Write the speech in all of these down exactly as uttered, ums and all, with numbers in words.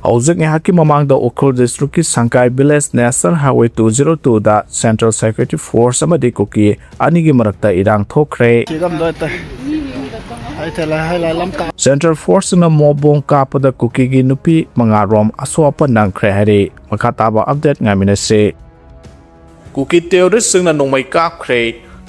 ꯍꯧꯖꯤꯛ ꯉꯥꯏꯍꯥꯛꯀꯤ ꯃꯃꯥꯡꯗ ꯎꯈ꯭ꯔꯨꯜ ꯗꯤꯁꯇ꯭ꯔꯤꯛꯀꯤ Shangkai village national highway two zero ꯇꯨꯗ ꯁꯦꯟꯇ꯭ꯔꯦꯜ ꯁꯦꯀ꯭ꯌꯨꯔꯤꯇꯤ ꯐꯣꯔꯁ ꯑꯃꯗꯤ ꯀꯨꯀꯤ ꯑꯅꯤꯒꯤ ꯃꯔꯛꯇ ꯏꯔꯥꯡ ꯊꯣꯛꯈ꯭ꯔꯦ꯫ ꯁꯦꯟꯇ꯭ꯔꯦꯜ ꯐꯣꯔꯁꯁꯤꯡꯅ ꯃꯣꯞ ꯕꯣꯝ ꯀꯥꯞꯄꯗ ꯀꯨꯀꯤꯒꯤ ꯅꯨꯄꯤ ꯃꯉꯥꯔꯣꯝ ꯑꯁꯣꯛ ꯑꯄꯟ ꯅꯪꯈ꯭ꯔꯦ ꯍꯥꯏꯔꯤ꯫ ꯃꯈꯥ ꯇꯥꯕ ꯑꯞꯗꯦꯠ ꯉꯥꯏꯃꯤꯟꯅꯁꯤ꯫ ꯀꯨꯀꯤ ꯇꯦꯔꯣꯔꯤꯁꯁꯤꯡꯅ ꯅꯣꯡꯃꯩ ꯀꯥꯞꯈ꯭ꯔꯦ꯫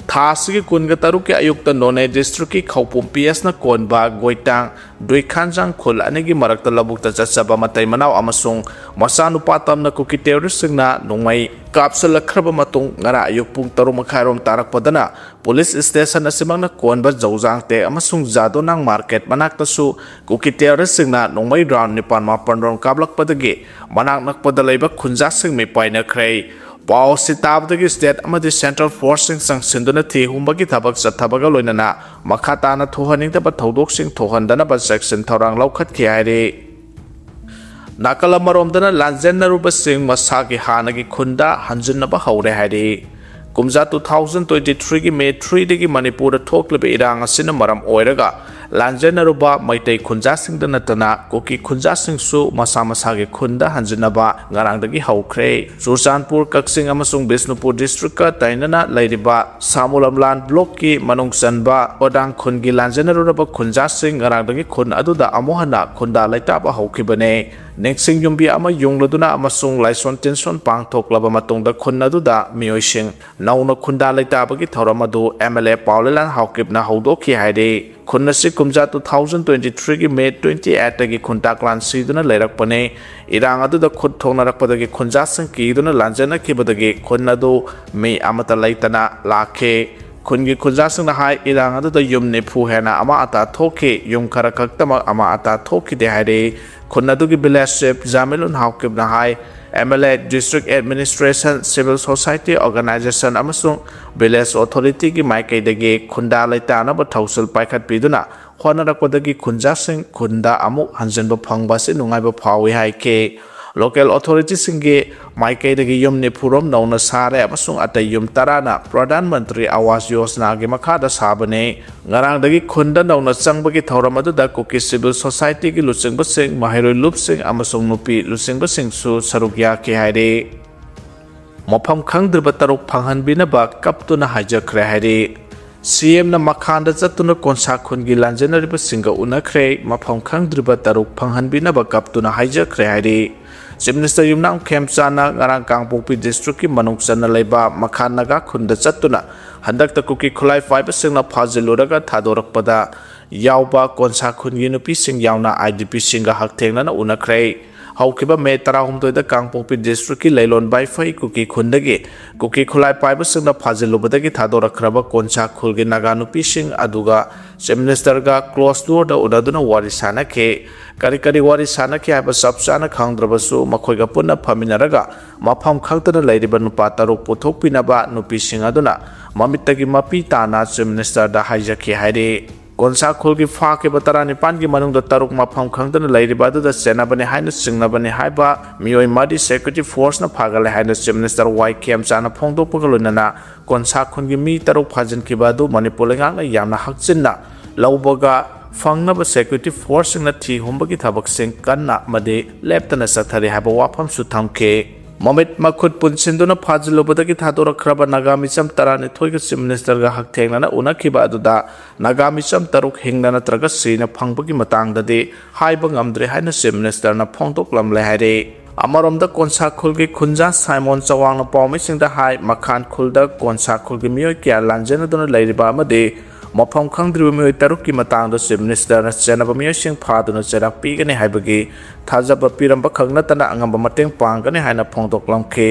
ꯊꯥ ꯑꯁꯤꯒꯤ ꯀꯨꯟꯒ ꯇꯔꯨꯛꯀꯤ ꯑꯌꯨꯛꯇ ꯅꯣꯅꯦ ꯗꯤꯁꯇ꯭ꯔꯤꯛꯀꯤ ꯈꯧꯄꯨꯝ ꯄꯤ ꯑꯦꯁꯅ ꯀꯣꯟꯕ ꯒꯣꯏꯇꯥꯡ ꯗꯨꯏꯈꯥꯟꯖꯥꯡ ꯈꯨꯜ ꯑꯅꯤꯒꯤ ꯃꯔꯛꯇ ꯂꯧꯕꯨꯛꯇ ꯆꯠꯆꯕ ꯃꯇꯩ ꯃꯅꯥꯎ ꯑꯃꯁꯨꯡ ꯃꯆꯥꯅꯨꯄꯥ ꯇꯝꯅ ꯀꯨꯀꯤ ꯇꯦꯔꯣꯔꯤꯁꯁꯤꯡꯅ ꯅꯣꯡꯃꯩ ꯀꯥꯞꯁꯤꯜꯂꯛꯈ꯭ꯔꯕ ꯃꯇꯨꯡ ꯉꯔꯥꯡ ꯑꯌꯨꯛ ꯄꯨꯡ ꯇꯔꯨꯛ ꯃꯈꯥꯏꯔꯣꯝ ꯇꯥꯔꯛꯄꯗꯅ ꯄꯨꯂꯤꯁ ꯁ꯭ꯇꯦꯁꯟ ꯑꯁꯤꯃꯛꯅ ꯀꯣꯟꯕ ꯖꯧꯖꯥꯡꯇꯦꯛ ꯑꯃꯁꯨꯡ ꯖꯥꯗꯣꯅꯥꯡ ꯃꯥꯔꯀꯦꯠ ꯃꯅꯥꯛꯇꯁꯨ ꯀꯨꯀꯤ ꯇꯦꯔꯣꯔꯤꯁꯁꯤꯡꯅ ꯅꯣꯡꯃꯩ ꯔꯥꯎꯟ ꯅꯤꯄꯥꯜ ꯃꯥꯄꯜ ꯔꯣꯝ ꯀꯥꯞꯂꯛꯄꯗꯒꯤ ꯃꯅꯥꯛ ꯅꯛꯄꯗ ꯂꯩꯕ ꯈꯨꯟꯖꯥꯁꯤꯡ ꯃꯤꯄꯥꯏꯅꯈ꯭ꯔꯦ꯫ ꯄꯥꯎ ꯑꯁꯤ ꯇꯥꯕꯗꯒꯤ ꯁ꯭ꯇꯦꯠ ꯑꯃꯗꯤ ꯁꯦꯟꯇ꯭ꯔꯦꯜ ꯐꯣꯔꯁꯁꯤꯡ ꯆꯪꯁꯤꯟꯗꯨꯅ ꯊꯤ ꯍꯨꯝꯕꯒꯤ ꯊꯕꯛ ꯆꯠꯊꯕꯒ ꯂꯣꯏꯅꯅ ꯃꯈꯥ ꯇꯥꯅ ꯊꯣꯛꯍꯟꯅꯤꯡꯗꯕ ꯊꯧꯗꯣꯛꯁꯤꯡ ꯊꯣꯛꯍꯟꯗꯅꯕ ꯆꯦꯛꯁꯤꯟ ꯊꯧꯔꯥꯡ ꯂꯧꯈꯠꯈꯤ ꯍꯥꯏꯔꯤ꯫ ꯅꯥꯀꯜ ꯑꯃꯔꯣꯝꯗꯅ ꯂꯥꯟꯖꯦꯟꯅꯔꯨꯕꯁꯤꯡ ꯃꯁꯥꯒꯤ ꯍꯥꯟꯅꯒꯤ ꯈꯨꯟꯗ ꯍꯟꯖꯤꯟꯅꯕ ꯍꯧꯔꯦ ꯍꯥꯏꯔꯤ꯫ ꯀꯨꯝꯖꯥ ꯇꯨ ꯊꯥꯎꯖꯟ ꯇ꯭ꯋꯦꯟꯇꯤ ꯊ꯭ꯔꯤꯒꯤ ꯃꯦ ꯊ꯭ꯔꯤꯗꯒꯤ ꯃꯅꯤꯄꯨꯔꯗ ꯊꯣꯛꯂꯤꯕ ꯏꯔꯥꯡ ꯑꯁꯤꯅ ꯃꯔꯝ ꯑꯣꯏꯔꯒ ꯂꯥꯟꯖꯦꯟꯅꯔꯨꯕ ꯃꯩꯇꯩ ꯈꯨꯟꯖꯥꯁꯤꯡꯗ ꯅꯠꯇꯅ ꯀꯨꯀꯤ ꯈꯨꯟꯖꯥꯁꯤꯡꯁꯨ ꯃꯁꯥ ꯃꯁꯥꯒꯤ ꯈꯨꯟꯗ ꯍꯟꯖꯤꯟꯅꯕ ꯉꯔꯥꯡꯗꯒꯤ ꯍꯧꯈ꯭ꯔꯦ꯫ ꯆꯨꯔꯆꯥꯟꯄꯨꯔ, ꯀꯛꯆꯤꯡ ꯑꯃꯁꯨꯡ ꯕꯤꯁꯅꯨꯄꯨꯔ ꯗꯤꯁꯇ꯭ꯔꯤꯛꯀ ꯇꯥꯏꯅꯅ ꯂꯩꯔꯤꯕ ꯁꯥꯃꯨ ꯂꯝꯂꯥꯟ ꯕ꯭ꯂꯣꯛꯀꯤ ꯃꯅꯨꯡ ꯆꯟꯕ ꯀꯣꯗꯥꯡ ꯈꯨꯟꯒꯤ ꯂꯥꯟꯖꯦꯟꯅꯔꯨꯔꯕ ꯈꯨꯟꯖꯥꯁꯤꯡ ꯉꯔꯥꯡꯗꯒꯤ ꯈꯨꯟ ꯑꯗꯨꯗ ꯑꯃꯨꯛ ꯍꯟꯅ ꯈꯨꯟꯗꯥ ꯂꯩꯇꯥꯕ ꯍꯧꯈꯤꯕꯅꯦ꯫ ꯅꯤꯡꯁꯤꯡ ꯌꯨꯝꯕꯤ ꯑꯃ ꯌꯨꯡꯂꯗꯨꯅ ꯑꯃꯁꯨꯡ ꯂꯥꯏꯁꯣꯟ ꯇꯤꯟꯁꯣꯟ ꯄꯥꯡꯊꯣꯛꯂꯕ ꯃꯇꯨꯡꯗ ꯈꯨꯟ ꯑꯗꯨꯗ ꯃꯤꯑꯣꯏꯁꯤꯡ ꯅꯧꯅ ꯈꯨꯟꯗꯥ ꯂꯩꯇꯥꯕꯒꯤ ꯊꯧꯔꯝ ꯑꯗꯨ ꯑꯦꯝ ꯑꯦꯜ ꯑꯦ ꯄꯥꯎꯂꯦꯂꯥꯟ ꯍꯥꯎꯀꯤꯞꯅ ꯍꯧꯗꯣꯛꯈꯤ ꯍꯥꯏꯔꯤ꯫ ꯈꯨꯟ ꯑꯁꯤ ꯀꯨꯝꯖꯥ ꯇꯨ ꯊꯥꯎꯖꯟ ꯇ꯭ꯋꯦꯟꯇꯤ ꯊ꯭ꯔꯤꯒꯤ ꯃꯦ ꯇ꯭ꯋꯦꯟꯇꯤ ꯑꯩꯠꯇꯒꯤ ꯈꯨꯟꯇꯥꯛꯂꯥꯟ ꯁꯤꯗꯨꯅ ꯂꯩꯔꯛꯄꯅꯤ꯫ ꯏꯔꯥꯡ ꯑꯗꯨꯗ ꯈꯨꯠ ꯊꯣꯛꯅꯔꯛꯄꯗꯒꯤ ꯈꯨꯟꯖꯥꯁꯤꯡ ꯀꯤꯗꯨꯅ ꯂꯥꯟꯖꯦꯟꯅꯈꯤꯕꯗꯒꯤ ꯈꯨꯟ ꯑꯗꯨ ꯃꯤ ꯑꯃꯠꯇ ꯂꯩꯇꯅ ꯂꯥꯛꯈꯤ꯫ ꯈꯨꯟꯒꯤ ꯈꯨꯟꯖꯥꯁꯤꯡꯅ ꯍꯥꯏ, ꯏꯔꯥꯡ ꯑꯗꯨꯗ ꯌꯨꯝ ꯅꯤꯐꯨ ꯍꯦꯟꯅ ꯑꯃ ꯑꯇꯥ ꯊꯣꯛꯈꯤ, ꯌꯨꯝ ꯈꯔ ꯈꯛꯇꯃꯛ ꯑꯃ ꯑꯇꯥ ꯊꯣꯛꯈꯤꯗꯦ ꯍꯥꯏꯔꯤ꯫ ꯈꯨꯟ ꯑꯗꯨꯒꯤ ꯚꯤꯂꯦꯖ ꯆꯤꯐ ꯖꯥꯃꯤꯂꯨꯟ ꯍꯥꯎꯀꯤꯞꯅ ꯍꯥꯏ, M L A, district administration, civil society organisation ꯑꯃꯁꯨꯡ ꯚꯤꯂꯦꯖ ꯑꯣꯊꯣꯔꯤꯇꯤꯒꯤ ꯃꯥꯏꯀꯩꯗꯒꯤ ꯈꯨꯟꯗꯥ ꯂꯩꯇꯥꯅꯕ ꯊꯧꯁꯤꯜ ꯄꯥꯏꯈꯠꯄꯤꯗꯨꯅ ꯍꯣꯠꯅꯔꯛꯄꯗꯒꯤ ꯈꯨꯟꯖꯥꯁꯤꯡ ꯈꯨꯟꯗ ꯑꯃꯨꯛ ꯍꯟꯖꯤꯟꯕ ꯐꯪꯕ ꯑꯁꯤ ꯅꯨꯡꯉꯥꯏꯕ ꯐꯥꯎꯏ ꯍꯥꯏꯈꯤ꯫ Local authorityꯁꯤꯡꯒꯤ ꯃꯥꯏꯀꯩꯗꯒꯤ ꯌꯨꯝ ꯅꯤꯐꯨ ꯔꯣꯝ ꯅꯧꯅ ꯁꯥꯔꯦ ꯑꯃꯁꯨꯡ ꯑꯇꯩ ꯌꯨꯝ ꯇꯔꯥꯅ ꯄ꯭ꯔꯙꯥꯟ ꯃꯟꯇ꯭ꯔꯤ ꯑꯥꯋꯥꯁ ꯌꯣꯖꯅꯥꯒꯤ ꯃꯈꯥꯗ ꯁꯥꯕꯅꯤ꯫ ꯉꯔꯥꯡꯗꯒꯤ ꯈꯨꯟꯗ ꯅꯧꯅ ꯆꯪꯕꯒꯤ ꯊꯧꯔꯝ ꯑꯗꯨꯗ ꯀꯨꯀꯤ ꯁꯤꯚꯤꯜ ꯁꯣꯁꯥꯏꯇꯤꯒꯤ ꯂꯨꯆꯤꯡꯕꯁꯤꯡ, ꯃꯍꯩꯔꯣꯏ ꯂꯨꯞꯁꯤꯡ ꯑꯃꯁꯨꯡ ꯅꯨꯄꯤ ꯂꯨꯆꯤꯡꯕꯁꯤꯡꯁꯨ ꯁꯔꯨꯛ ꯌꯥꯈꯤ ꯍꯥꯏꯔꯤ꯫ ꯃꯐꯝ ꯈꯪꯗ꯭ꯔꯤꯕ ꯇꯔꯨꯛ ꯐꯪꯍꯟꯕꯤꯅꯕ ꯀꯞꯇꯨꯅ ꯍꯥꯏꯖꯈ꯭ꯔꯦ ꯍꯥꯏꯔꯤ꯫ ꯁꯤꯑꯦꯝꯅ ꯃꯈꯥꯟꯗ ꯆꯠꯇꯨꯅ ꯀꯣꯟꯁꯥ ꯈꯨꯟꯒꯤ ꯂꯥꯟꯖꯦꯟꯅꯔꯤꯕꯁꯤꯡꯒ ꯎꯅꯈ꯭ꯔꯦ꯫ ꯃꯐꯝ ꯈꯪꯗ꯭ꯔꯤꯕ ꯇꯔꯨꯛ ꯐꯪꯍꯟꯕꯤꯅꯕ ꯀꯞꯇꯨꯅ ꯍꯥꯏꯖꯈ꯭ꯔꯦ ꯍꯥꯏꯔꯤ꯫ ꯆꯤꯐ ꯃꯤꯅꯤꯁꯇꯔ ꯌꯨꯝꯅꯥꯝ ꯈꯦꯝꯆꯥꯟꯅ ꯉꯔꯥꯡ ꯀꯥꯡꯄꯣꯛꯄꯤ ꯗꯤꯁꯇ꯭ꯔꯤꯛꯀꯤ ꯃꯅꯨꯡ ꯆꯟꯅ ꯂꯩꯕ ꯃꯈꯥꯟ ꯅꯥꯒꯥ ꯈꯨꯟꯗ ꯆꯠꯇꯨꯅ ꯍꯟꯗꯛꯇ ꯀꯨꯀꯤ ꯈꯨꯠꯂꯥꯏ ꯄꯥꯏꯕꯁꯤꯡꯅ ꯐꯥꯖꯤꯜꯂꯨꯔꯒ ꯊꯥꯗꯣꯔꯛꯄꯗ ꯌꯥꯎꯕ ꯀꯣꯟꯁꯥ ꯈꯨꯟꯒꯤ ꯅꯨꯄꯤꯁꯤꯡ ꯌꯥꯎꯅ ꯑꯥꯏ ꯗꯤ ꯄꯤꯁꯤꯡꯒ ꯍꯛꯊꯦꯡꯅꯅ ꯎꯅꯈ꯭ꯔꯦ꯫ ꯍꯧꯈꯤꯕ ꯃꯦ ꯇꯔꯥꯍꯨꯝꯗꯣꯏꯗ ꯀꯥꯡꯄꯣꯛꯄꯤ ꯗꯤꯁꯇ꯭ꯔꯤꯛꯀꯤ ꯂꯩꯂꯣꯟ ꯕꯥꯏꯐꯩ ꯀꯨꯀꯤ ꯈꯨꯟꯗꯒꯤ ꯀꯨꯀꯤ ꯈꯨꯠꯂꯥꯏ ꯄꯥꯏꯕꯁꯤꯡꯅ ꯐꯥꯖꯤꯜꯂꯨꯕꯗꯒꯤ ꯊꯥꯗꯣꯔꯛꯈ꯭ꯔꯕ ꯀꯣꯟꯁꯥ ꯈꯨꯜꯒꯤ ꯅꯥꯒꯥ ꯅꯨꯄꯤꯁꯤꯡ ꯑꯗꯨꯒ ꯆꯤꯐ ꯃꯤꯅꯤꯁꯇꯔꯒ ꯀ꯭ꯂꯣꯁ ꯗꯣꯔꯗ ꯎꯅꯗꯨꯅ ꯋꯥꯔꯤ ꯁꯥꯅꯈꯤ꯫ ꯀꯔꯤ ꯀꯔꯤ ꯋꯥꯔꯤ ꯁꯥꯅꯈꯤ ꯍꯥꯏꯕ ꯆꯞ ꯆꯥꯅ ꯈꯪꯗ꯭ꯔꯕꯁꯨ, ꯃꯈꯣꯏꯒ ꯄꯨꯟꯅ ꯐꯝꯃꯤꯟꯅꯔꯒ ꯃꯐꯝ ꯈꯪꯗꯅ ꯂꯩꯔꯤꯕ ꯅꯨꯄꯥ ꯇꯔꯨꯛ ꯄꯨꯊꯣꯛꯄꯤꯅꯕ ꯅꯨꯄꯤꯁꯤꯡ ꯑꯗꯨꯅ ꯃꯃꯤꯠꯇꯒꯤ ꯃꯄꯤ ꯇꯥꯅ ꯆꯤꯐ ꯃꯤꯅꯤꯁꯇꯔꯗ ꯍꯥꯏꯖꯈꯤ ꯍꯥꯏꯔꯤ꯫ ꯀꯣꯟꯁꯥ ꯈꯨꯜꯒꯤ ꯐꯥꯈꯤꯕ ꯇꯔꯥꯅꯤꯄꯥꯟꯒꯤ ꯃꯅꯨꯡꯗ ꯇꯔꯨꯛ ꯃꯐꯝ ꯈꯪꯗꯅ ꯂꯩꯔꯤꯕ ꯑꯗꯨꯗ ꯆꯦꯟꯅꯕꯅꯦ ꯍꯥꯏꯅ ꯆꯤꯡꯅꯕꯅꯦ ꯍꯥꯏꯕ ꯃꯤꯑꯣꯏ ꯃꯔꯤ ꯁꯦꯀ꯭ꯌꯨꯔꯤꯇꯤ ꯐꯣꯔꯁꯅ ꯐꯥꯒꯠꯂꯦ ꯍꯥꯏꯅ ꯆꯤꯐ ꯃꯤꯅꯤꯁꯇꯔ ꯋꯥꯏ ꯈꯦꯝꯆꯥꯅ ꯐꯣꯡꯗꯣꯛꯄꯒ ꯂꯣꯏꯅꯅ ꯀꯣꯟꯁꯥ ꯈꯨꯟꯒꯤ ꯃꯤ ꯇꯔꯨꯛ ꯐꯥꯖꯤꯟꯈꯤꯕ ꯑꯗꯨ ꯃꯅꯤꯄꯨꯔ ꯂꯩꯉꯥꯛꯅ ꯌꯥꯝꯅ ꯍꯛꯆꯤꯟꯅ ꯂꯧꯕꯒ ꯐꯪꯅꯕ ꯁꯦꯀ꯭ꯌꯨꯔꯤꯇꯤ ꯐꯣꯔꯁꯁꯤꯡꯅ ꯊꯤ ꯍꯨꯝꯕꯒꯤ ꯊꯕꯛꯁꯤꯡ ꯀꯟꯅ ꯑꯃꯗꯤ ꯂꯦꯞꯇꯅ ꯆꯠꯊꯔꯤ ꯍꯥꯏꯕ ꯋꯥꯐꯝꯁꯨ ꯊꯝꯈꯤ꯫ ꯃꯃꯤꯠ ꯃꯈꯨꯠ ꯄꯨꯟꯁꯤꯟꯗꯨꯅ ꯐꯥꯖꯤꯜꯂꯨꯕꯗꯒꯤ ꯊꯥꯗꯣꯔꯛꯈ꯭ꯔꯕ ꯅꯥꯒꯥ ꯃꯤꯆꯝ ꯇꯔꯥꯅꯤꯊꯣꯏꯒ ꯆꯤꯐ ꯃꯤꯅꯤꯁꯇꯔꯒ ꯍꯛꯊꯦꯡꯅꯅ ꯎꯅꯈꯤꯕ ꯑꯗꯨꯗ ꯅꯥꯒꯥ ꯃꯤꯆꯝ ꯇꯔꯨꯛ ꯍꯤꯡꯅ ꯅꯠꯇ꯭ꯔꯒ ꯁꯤꯅ ꯐꯪꯕꯒꯤ ꯃꯇꯥꯡꯗꯗꯤ ꯍꯥꯏꯕ ꯉꯝꯗ꯭ꯔꯦ ꯍꯥꯏꯅ ꯆꯤꯐ ꯃꯤꯅꯤꯁꯇꯔꯅ ꯐꯣꯡꯗꯣꯛꯂꯝꯂꯦ ꯍꯥꯏꯔꯦ꯫ ꯑꯃꯔꯣꯝꯗ ꯀꯣꯟꯁꯥ ꯈꯨꯜꯒꯤ ꯈꯨꯟꯖꯥ ꯁꯥꯏꯃꯣꯟ ꯆꯋꯥꯡꯅ ꯄꯥꯎꯃꯤꯁꯤꯡꯗ ꯍꯥꯏ, ꯃꯈꯥꯟ ꯈꯨꯜꯗ ꯀꯣꯟꯁꯥ ꯈꯨꯜꯒꯤ ꯃꯤꯑꯣꯏ ꯀꯌꯥ ꯂꯥꯟꯖꯦꯟꯅꯗꯨꯅ ꯂꯩꯔꯤꯕ ꯑꯃꯗꯤ ꯃꯐꯝ ꯈꯪꯗ꯭ꯔꯤꯕ ꯃꯤꯑꯣꯏ ꯇꯔꯨꯛꯀꯤ ꯃꯇꯥꯡꯗ ꯆꯤꯐ ꯃꯤꯅꯤꯁꯇꯔꯅ ꯆꯦꯟꯅꯕ ꯃꯤꯑꯣꯏꯁꯤꯡ ꯐꯥꯗꯨꯅ ꯆꯩꯔꯥꯛ ꯄꯤꯒꯅꯤ ꯍꯥꯏꯕꯒꯤ ꯊꯥꯖꯕ ꯄꯤꯔꯝꯕ ꯈꯛ ꯅꯠꯇꯅ ꯑꯉꯝꯕ ꯃꯇꯦꯡ ꯄꯥꯡꯒꯅꯤ ꯍꯥꯏꯅ ꯐꯣꯡꯗꯣꯛꯂꯝꯈꯤ꯫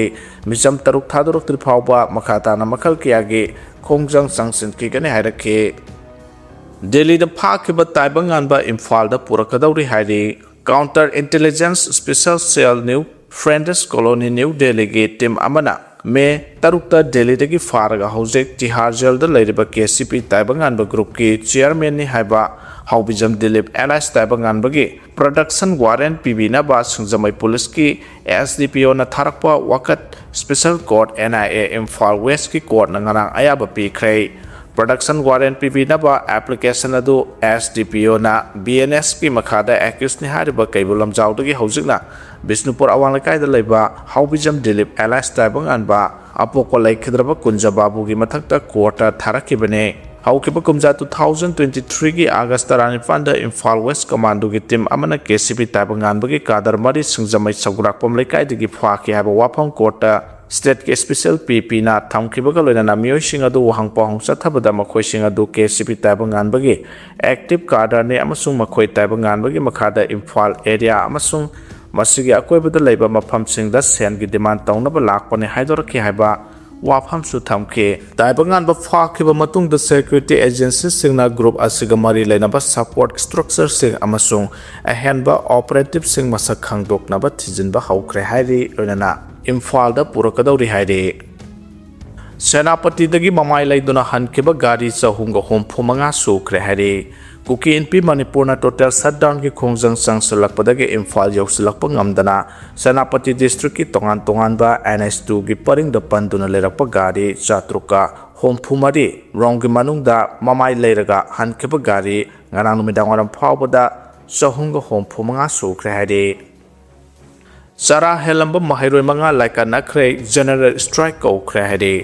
ꯃꯤꯆꯝ ꯇꯔꯨꯛ ꯊꯥꯗꯣꯔꯛꯇ꯭ꯔꯤ ꯐꯥꯎꯕ ꯃꯈꯥ ꯇꯥꯅ ꯃꯈꯜ ꯀꯌꯥꯒꯤ ꯈꯣꯡꯖꯪ ꯆꯪꯁꯤꯟꯈꯤꯒꯅꯤ ꯍꯥꯏꯔꯛꯈꯤ꯫ ꯗꯦꯜꯂꯤꯗ ꯐꯥꯈꯤꯕ ꯇꯥꯏꯕꯪꯉꯥꯟꯕ ꯏꯝꯐꯥꯜꯗ ꯄꯨꯔꯛꯀꯗꯧꯔꯤ ꯍꯥꯏꯔꯤ꯫ Counter Intelligence Special Cell, New Friends Colony, New Delhi ꯒꯤ ꯇꯤꯝ ꯑꯃꯅ ꯃꯦ ꯇꯔꯨꯛꯇ ꯗꯦꯜꯂꯤꯗꯒꯤ ꯐꯥꯔꯒ ꯍꯧꯖꯤꯛ ꯇꯤꯍꯥꯔ ꯖꯦꯜꯗ ꯂꯩꯔꯤꯕ ꯀꯦ ꯁꯤ ꯄꯤ ꯇꯥꯏꯕꯪꯉꯥꯟꯕ ꯒ꯭ꯔꯨꯞꯀꯤ ꯆꯤꯌꯔꯃꯦꯟꯅꯤ ꯍꯥꯏꯕ ꯍꯥꯎꯕꯤꯖꯝ ꯗꯤꯂꯤꯞ alias ꯇꯥꯏꯕꯪꯉꯥꯟꯕꯒꯤ production warrant ꯄꯤꯕꯤꯅꯕ ꯁꯤꯡꯖꯃꯩ ꯄꯨꯂꯤꯁꯀꯤ S D P O ꯅ ꯊꯥꯔꯛꯄ ꯋꯥꯀꯠ Special Court N I A Imphal West ꯀꯤ court ꯅ ꯉꯔꯥꯡ ꯑꯌꯥꯕ ꯄꯤꯈ꯭ꯔꯦ꯫ Production warrant ꯄꯤꯕꯤꯅꯕ application ꯑꯗꯨ S D P O ꯅ B N S ꯀꯤ ꯃꯈꯥꯗ accused ꯅꯤ ꯍꯥꯏꯔꯤꯕ ꯀꯩꯕꯨꯜ ꯂꯝꯖꯥꯎꯗꯒꯤ ꯍꯧꯖꯤꯛꯅ ꯕꯤꯁꯅꯨꯄꯨꯔ ꯑꯋꯥꯡ ꯂꯩꯀꯥꯏꯗ ꯂꯩꯕ ꯍꯥꯎꯕꯤꯖꯝ ꯗꯤꯂꯤꯞ alias ꯇꯥꯏꯕꯪꯉꯥꯟꯕ ꯑꯄꯣꯛꯄ ꯂꯩꯈꯤꯗ꯭ꯔꯕ ꯀꯨꯟꯖ ꯕꯥꯕꯨꯒꯤ ꯃꯊꯛꯇ court ꯇ ꯊꯥꯔꯛꯈꯤꯕꯅꯤ꯫ ꯍꯧꯈꯤꯕ ꯀꯨꯝꯖꯥ two thousand twenty three ꯒꯤ August ꯇꯔꯥꯅꯤꯄꯥꯟꯗ ꯏꯝꯐꯥꯜ West Commando ꯒꯤ team ꯑꯃꯅ K C P ꯇꯥꯏꯕꯪꯉꯥꯟꯕꯒꯤ cadre ꯃꯔꯤ ꯁꯤꯡꯖꯃꯩ ꯁꯧꯒ꯭ꯔꯥꯛꯄꯝ ꯂꯩꯀꯥꯏꯗꯒꯤ ꯐꯥꯈꯤ ꯍꯥꯏꯕ ꯋꯥꯐꯝ court ꯇ state ꯀꯤ Special P P ꯅ ꯊꯝꯈꯤꯕꯒ ꯂꯣꯏꯅꯅ ꯃꯤꯑꯣꯏꯁꯤꯡ ꯑꯗꯨ ꯋꯥꯍꯪ ꯄꯥꯎꯍꯪ ꯆꯠꯊꯕꯗ ꯃꯈꯣꯏꯁꯤꯡ ꯑꯗꯨ K C P ꯇꯥꯏꯕꯪꯉꯥꯟꯕꯒꯤ active cadre ꯅꯤ ꯑꯃꯁꯨꯡ ꯃꯈꯣꯏ ꯇꯥꯏꯕꯪꯉꯥꯟꯕꯒꯤ ꯃꯈꯥꯗ ꯏꯝꯐꯥꯜ area ꯑꯃꯁꯨꯡ ꯃꯁꯤꯒꯤ ꯑꯀꯣꯏꯕꯗ ꯂꯩꯕ ꯃꯐꯝꯁꯤꯡꯗ ꯁꯦꯟꯒꯤ demand ꯇꯧꯅꯕ ꯂꯥꯛꯄꯅꯤ ꯍꯥꯏꯗꯣꯔꯛꯈꯤ ꯍꯥꯏꯕ ꯋꯥꯐꯝꯁꯨ ꯊꯝꯈꯤ꯫ ꯇꯥꯏꯕꯪꯉꯥꯟꯕ ꯐꯥꯈꯤꯕ ꯃꯇꯨꯡꯗ security agency ꯁꯤꯡꯅ group ꯑꯁꯤꯒ ꯃꯔꯤ ꯂꯩꯅꯕ support structure ꯁꯤꯡ ꯑꯃꯁꯨꯡ ꯑꯍꯦꯟꯕ operative ꯁꯤꯡ ꯃꯁꯛ ꯈꯪꯗꯣꯛꯅꯕ ꯊꯤꯖꯤꯟꯕ ꯍꯧꯈ꯭ꯔꯦ ꯍꯥꯏꯔꯤ, ꯂꯣꯏꯅꯅ ꯏꯝꯐꯥꯜꯗ ꯄꯨꯔꯛꯀꯗꯧꯔꯤ ꯍꯥꯏꯔꯤ꯫ ꯁꯦꯅꯥꯄꯇꯤꯗꯒꯤ ꯃꯃꯥꯏ ꯂꯩꯗꯨꯅ ꯍꯟꯈꯤꯕ ꯒꯥꯔꯤ ꯆꯍꯨꯝꯒ ꯍꯨꯝꯐꯨ ꯃꯉꯥ ꯁꯨꯈ꯭ꯔꯦ ꯍꯥꯏꯔꯤ꯫ ꯀꯨꯀꯤ ꯏꯟꯄꯤ ꯃꯅꯤꯄꯨꯔꯅ total shutdown ꯒꯤ ꯈꯣꯡꯖꯪ ꯆꯪꯁꯤꯜꯂꯛꯄꯗꯒꯤ ꯏꯝꯐꯥꯜ ꯌꯧꯁꯤꯜꯂꯛꯄ ꯉꯝꯗꯅ ꯁꯦꯅꯥꯄꯇꯤ district ꯀꯤ ꯇꯣꯉꯥꯟ ꯇꯣꯉꯥꯟꯕ N H two ꯒꯤ ꯄꯔꯤꯡꯗ ꯄꯟꯗꯨꯅ ꯂꯩꯔꯛꯄ ꯒꯥꯔꯤ ꯆꯥꯇ꯭ꯔꯨꯛꯀ ꯍꯨꯝꯐꯨ ꯃꯔꯤ ꯔꯣꯝꯒꯤ ꯃꯅꯨꯡꯗ ꯃꯃꯥꯏ ꯂꯩꯔꯒ ꯍꯟꯈꯤꯕ ꯒꯥꯔꯤ ꯉꯔꯥꯡ ꯅꯨꯃꯤꯗꯥꯡ ꯋꯥꯏꯔꯝ ꯐꯥꯎꯕꯗ ꯆꯍꯨꯝꯒ ꯍꯨꯝꯐꯨ ꯃꯉꯥ ꯁꯨꯈ꯭ꯔꯦ ꯍꯥꯏꯔꯤ꯫ ꯆꯔꯥ ꯍꯦꯜꯂꯝꯕ ꯃꯍꯩꯔꯣꯏ ꯃꯉꯥ ꯂꯥꯏꯀꯠꯅꯈ꯭ꯔꯦ, general strike ꯀꯧꯈ꯭ꯔꯦ ꯍꯥꯏꯔꯤ꯫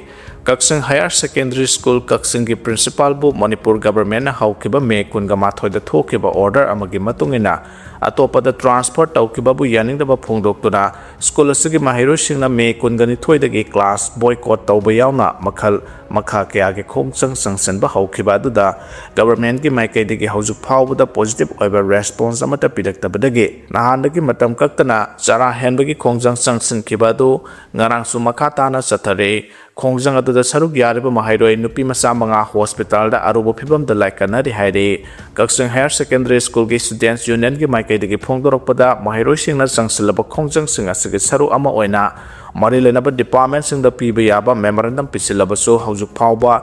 ꯀꯛꯆꯤꯡ Higher Secondary School ꯀꯛꯆꯤꯡꯒꯤ principal ꯕꯨ ꯃꯅꯤꯄꯨꯔ government ꯅ ꯍꯧꯈꯤꯕ May ꯀꯨꯟꯒ ꯃꯥꯊꯣꯏꯗ ꯊꯣꯛꯈꯤꯕ order ꯑꯃꯒꯤ ꯃꯇꯨꯡ ꯏꯟꯅ ꯑꯇꯣꯞꯄꯗ transfer ꯇꯧꯈꯤꯕꯕꯨ ꯌꯥꯅꯤꯡꯗꯕ ꯐꯣꯡꯗꯣꯛꯇꯨꯅ school ꯑꯁꯤꯒꯤ ꯃꯍꯩꯔꯣꯏꯁꯤꯡꯅ May ꯀꯨꯟꯒ ꯅꯤꯊꯣꯏꯗꯒꯤ class boycott ꯇꯧꯕ ꯌꯥꯎꯅ ꯃꯈꯜ ꯃꯈꯥ ꯀꯌꯥꯒꯤ ꯈꯣꯡꯖꯪ ꯆꯪꯁꯤꯟꯕ ꯍꯧꯈꯤꯕ ꯑꯗꯨꯗ government ꯀꯤ ꯃꯥꯏꯀꯩꯗꯒꯤ ꯍꯧꯖꯤꯛ ꯐꯥꯎꯕꯗ positive ꯑꯣꯏꯕ response ꯑꯃꯠꯇ ꯄꯤꯔꯛꯇꯕꯗꯒꯤ ꯅꯍꯥꯟꯗꯒꯤ ꯃꯇꯝ ꯀꯛꯇꯅ ꯆꯔꯥ ꯍꯦꯟꯕꯒꯤ ꯈꯣꯡꯖꯪ ꯆꯪꯁꯤꯟꯈꯤꯕ ꯑꯗꯨ ꯉꯔꯥꯡꯁꯨ ꯃꯈꯥ ꯇꯥꯅ ꯆꯠꯊꯔꯤ꯫ ꯈꯣꯡꯖꯪ ꯑꯗꯨꯗ ꯁꯔꯨꯛ ꯌꯥꯔꯤꯕ ꯃꯍꯩꯔꯣꯏ ꯅꯨꯄꯤ ꯃꯆꯥ ꯃꯉꯥ hospital ꯗ ꯑꯔꯨꯕ ꯐꯤꯚꯝꯗ ꯂꯥꯏꯀꯠꯅꯔꯤ ꯍꯥꯏꯔꯤ꯫ ꯀꯛꯆꯤꯡ Higher Secondary School ꯒꯤ Students Union ꯒꯤ ꯃꯥꯏꯀꯩꯗꯒꯤ ꯐꯣꯡꯗꯣꯔꯛꯄꯗ ꯃꯍꯩꯔꯣꯏꯁꯤꯡꯅ ꯆꯪꯁꯤꯜꯂꯕ ꯈꯣꯡꯖꯪꯁꯤꯡ ꯑꯁꯤꯒꯤ ꯁꯔꯨꯛ ꯑꯃ ꯑꯣꯏꯅ ꯃꯔꯤ ꯂꯩꯅꯕ departmentꯁꯤꯡꯗ ꯄꯤꯕ ꯌꯥꯕ memorandum ꯄꯤꯁꯤꯜꯂꯕꯁꯨ ꯍꯧꯖꯤꯛ ꯐꯥꯎꯕ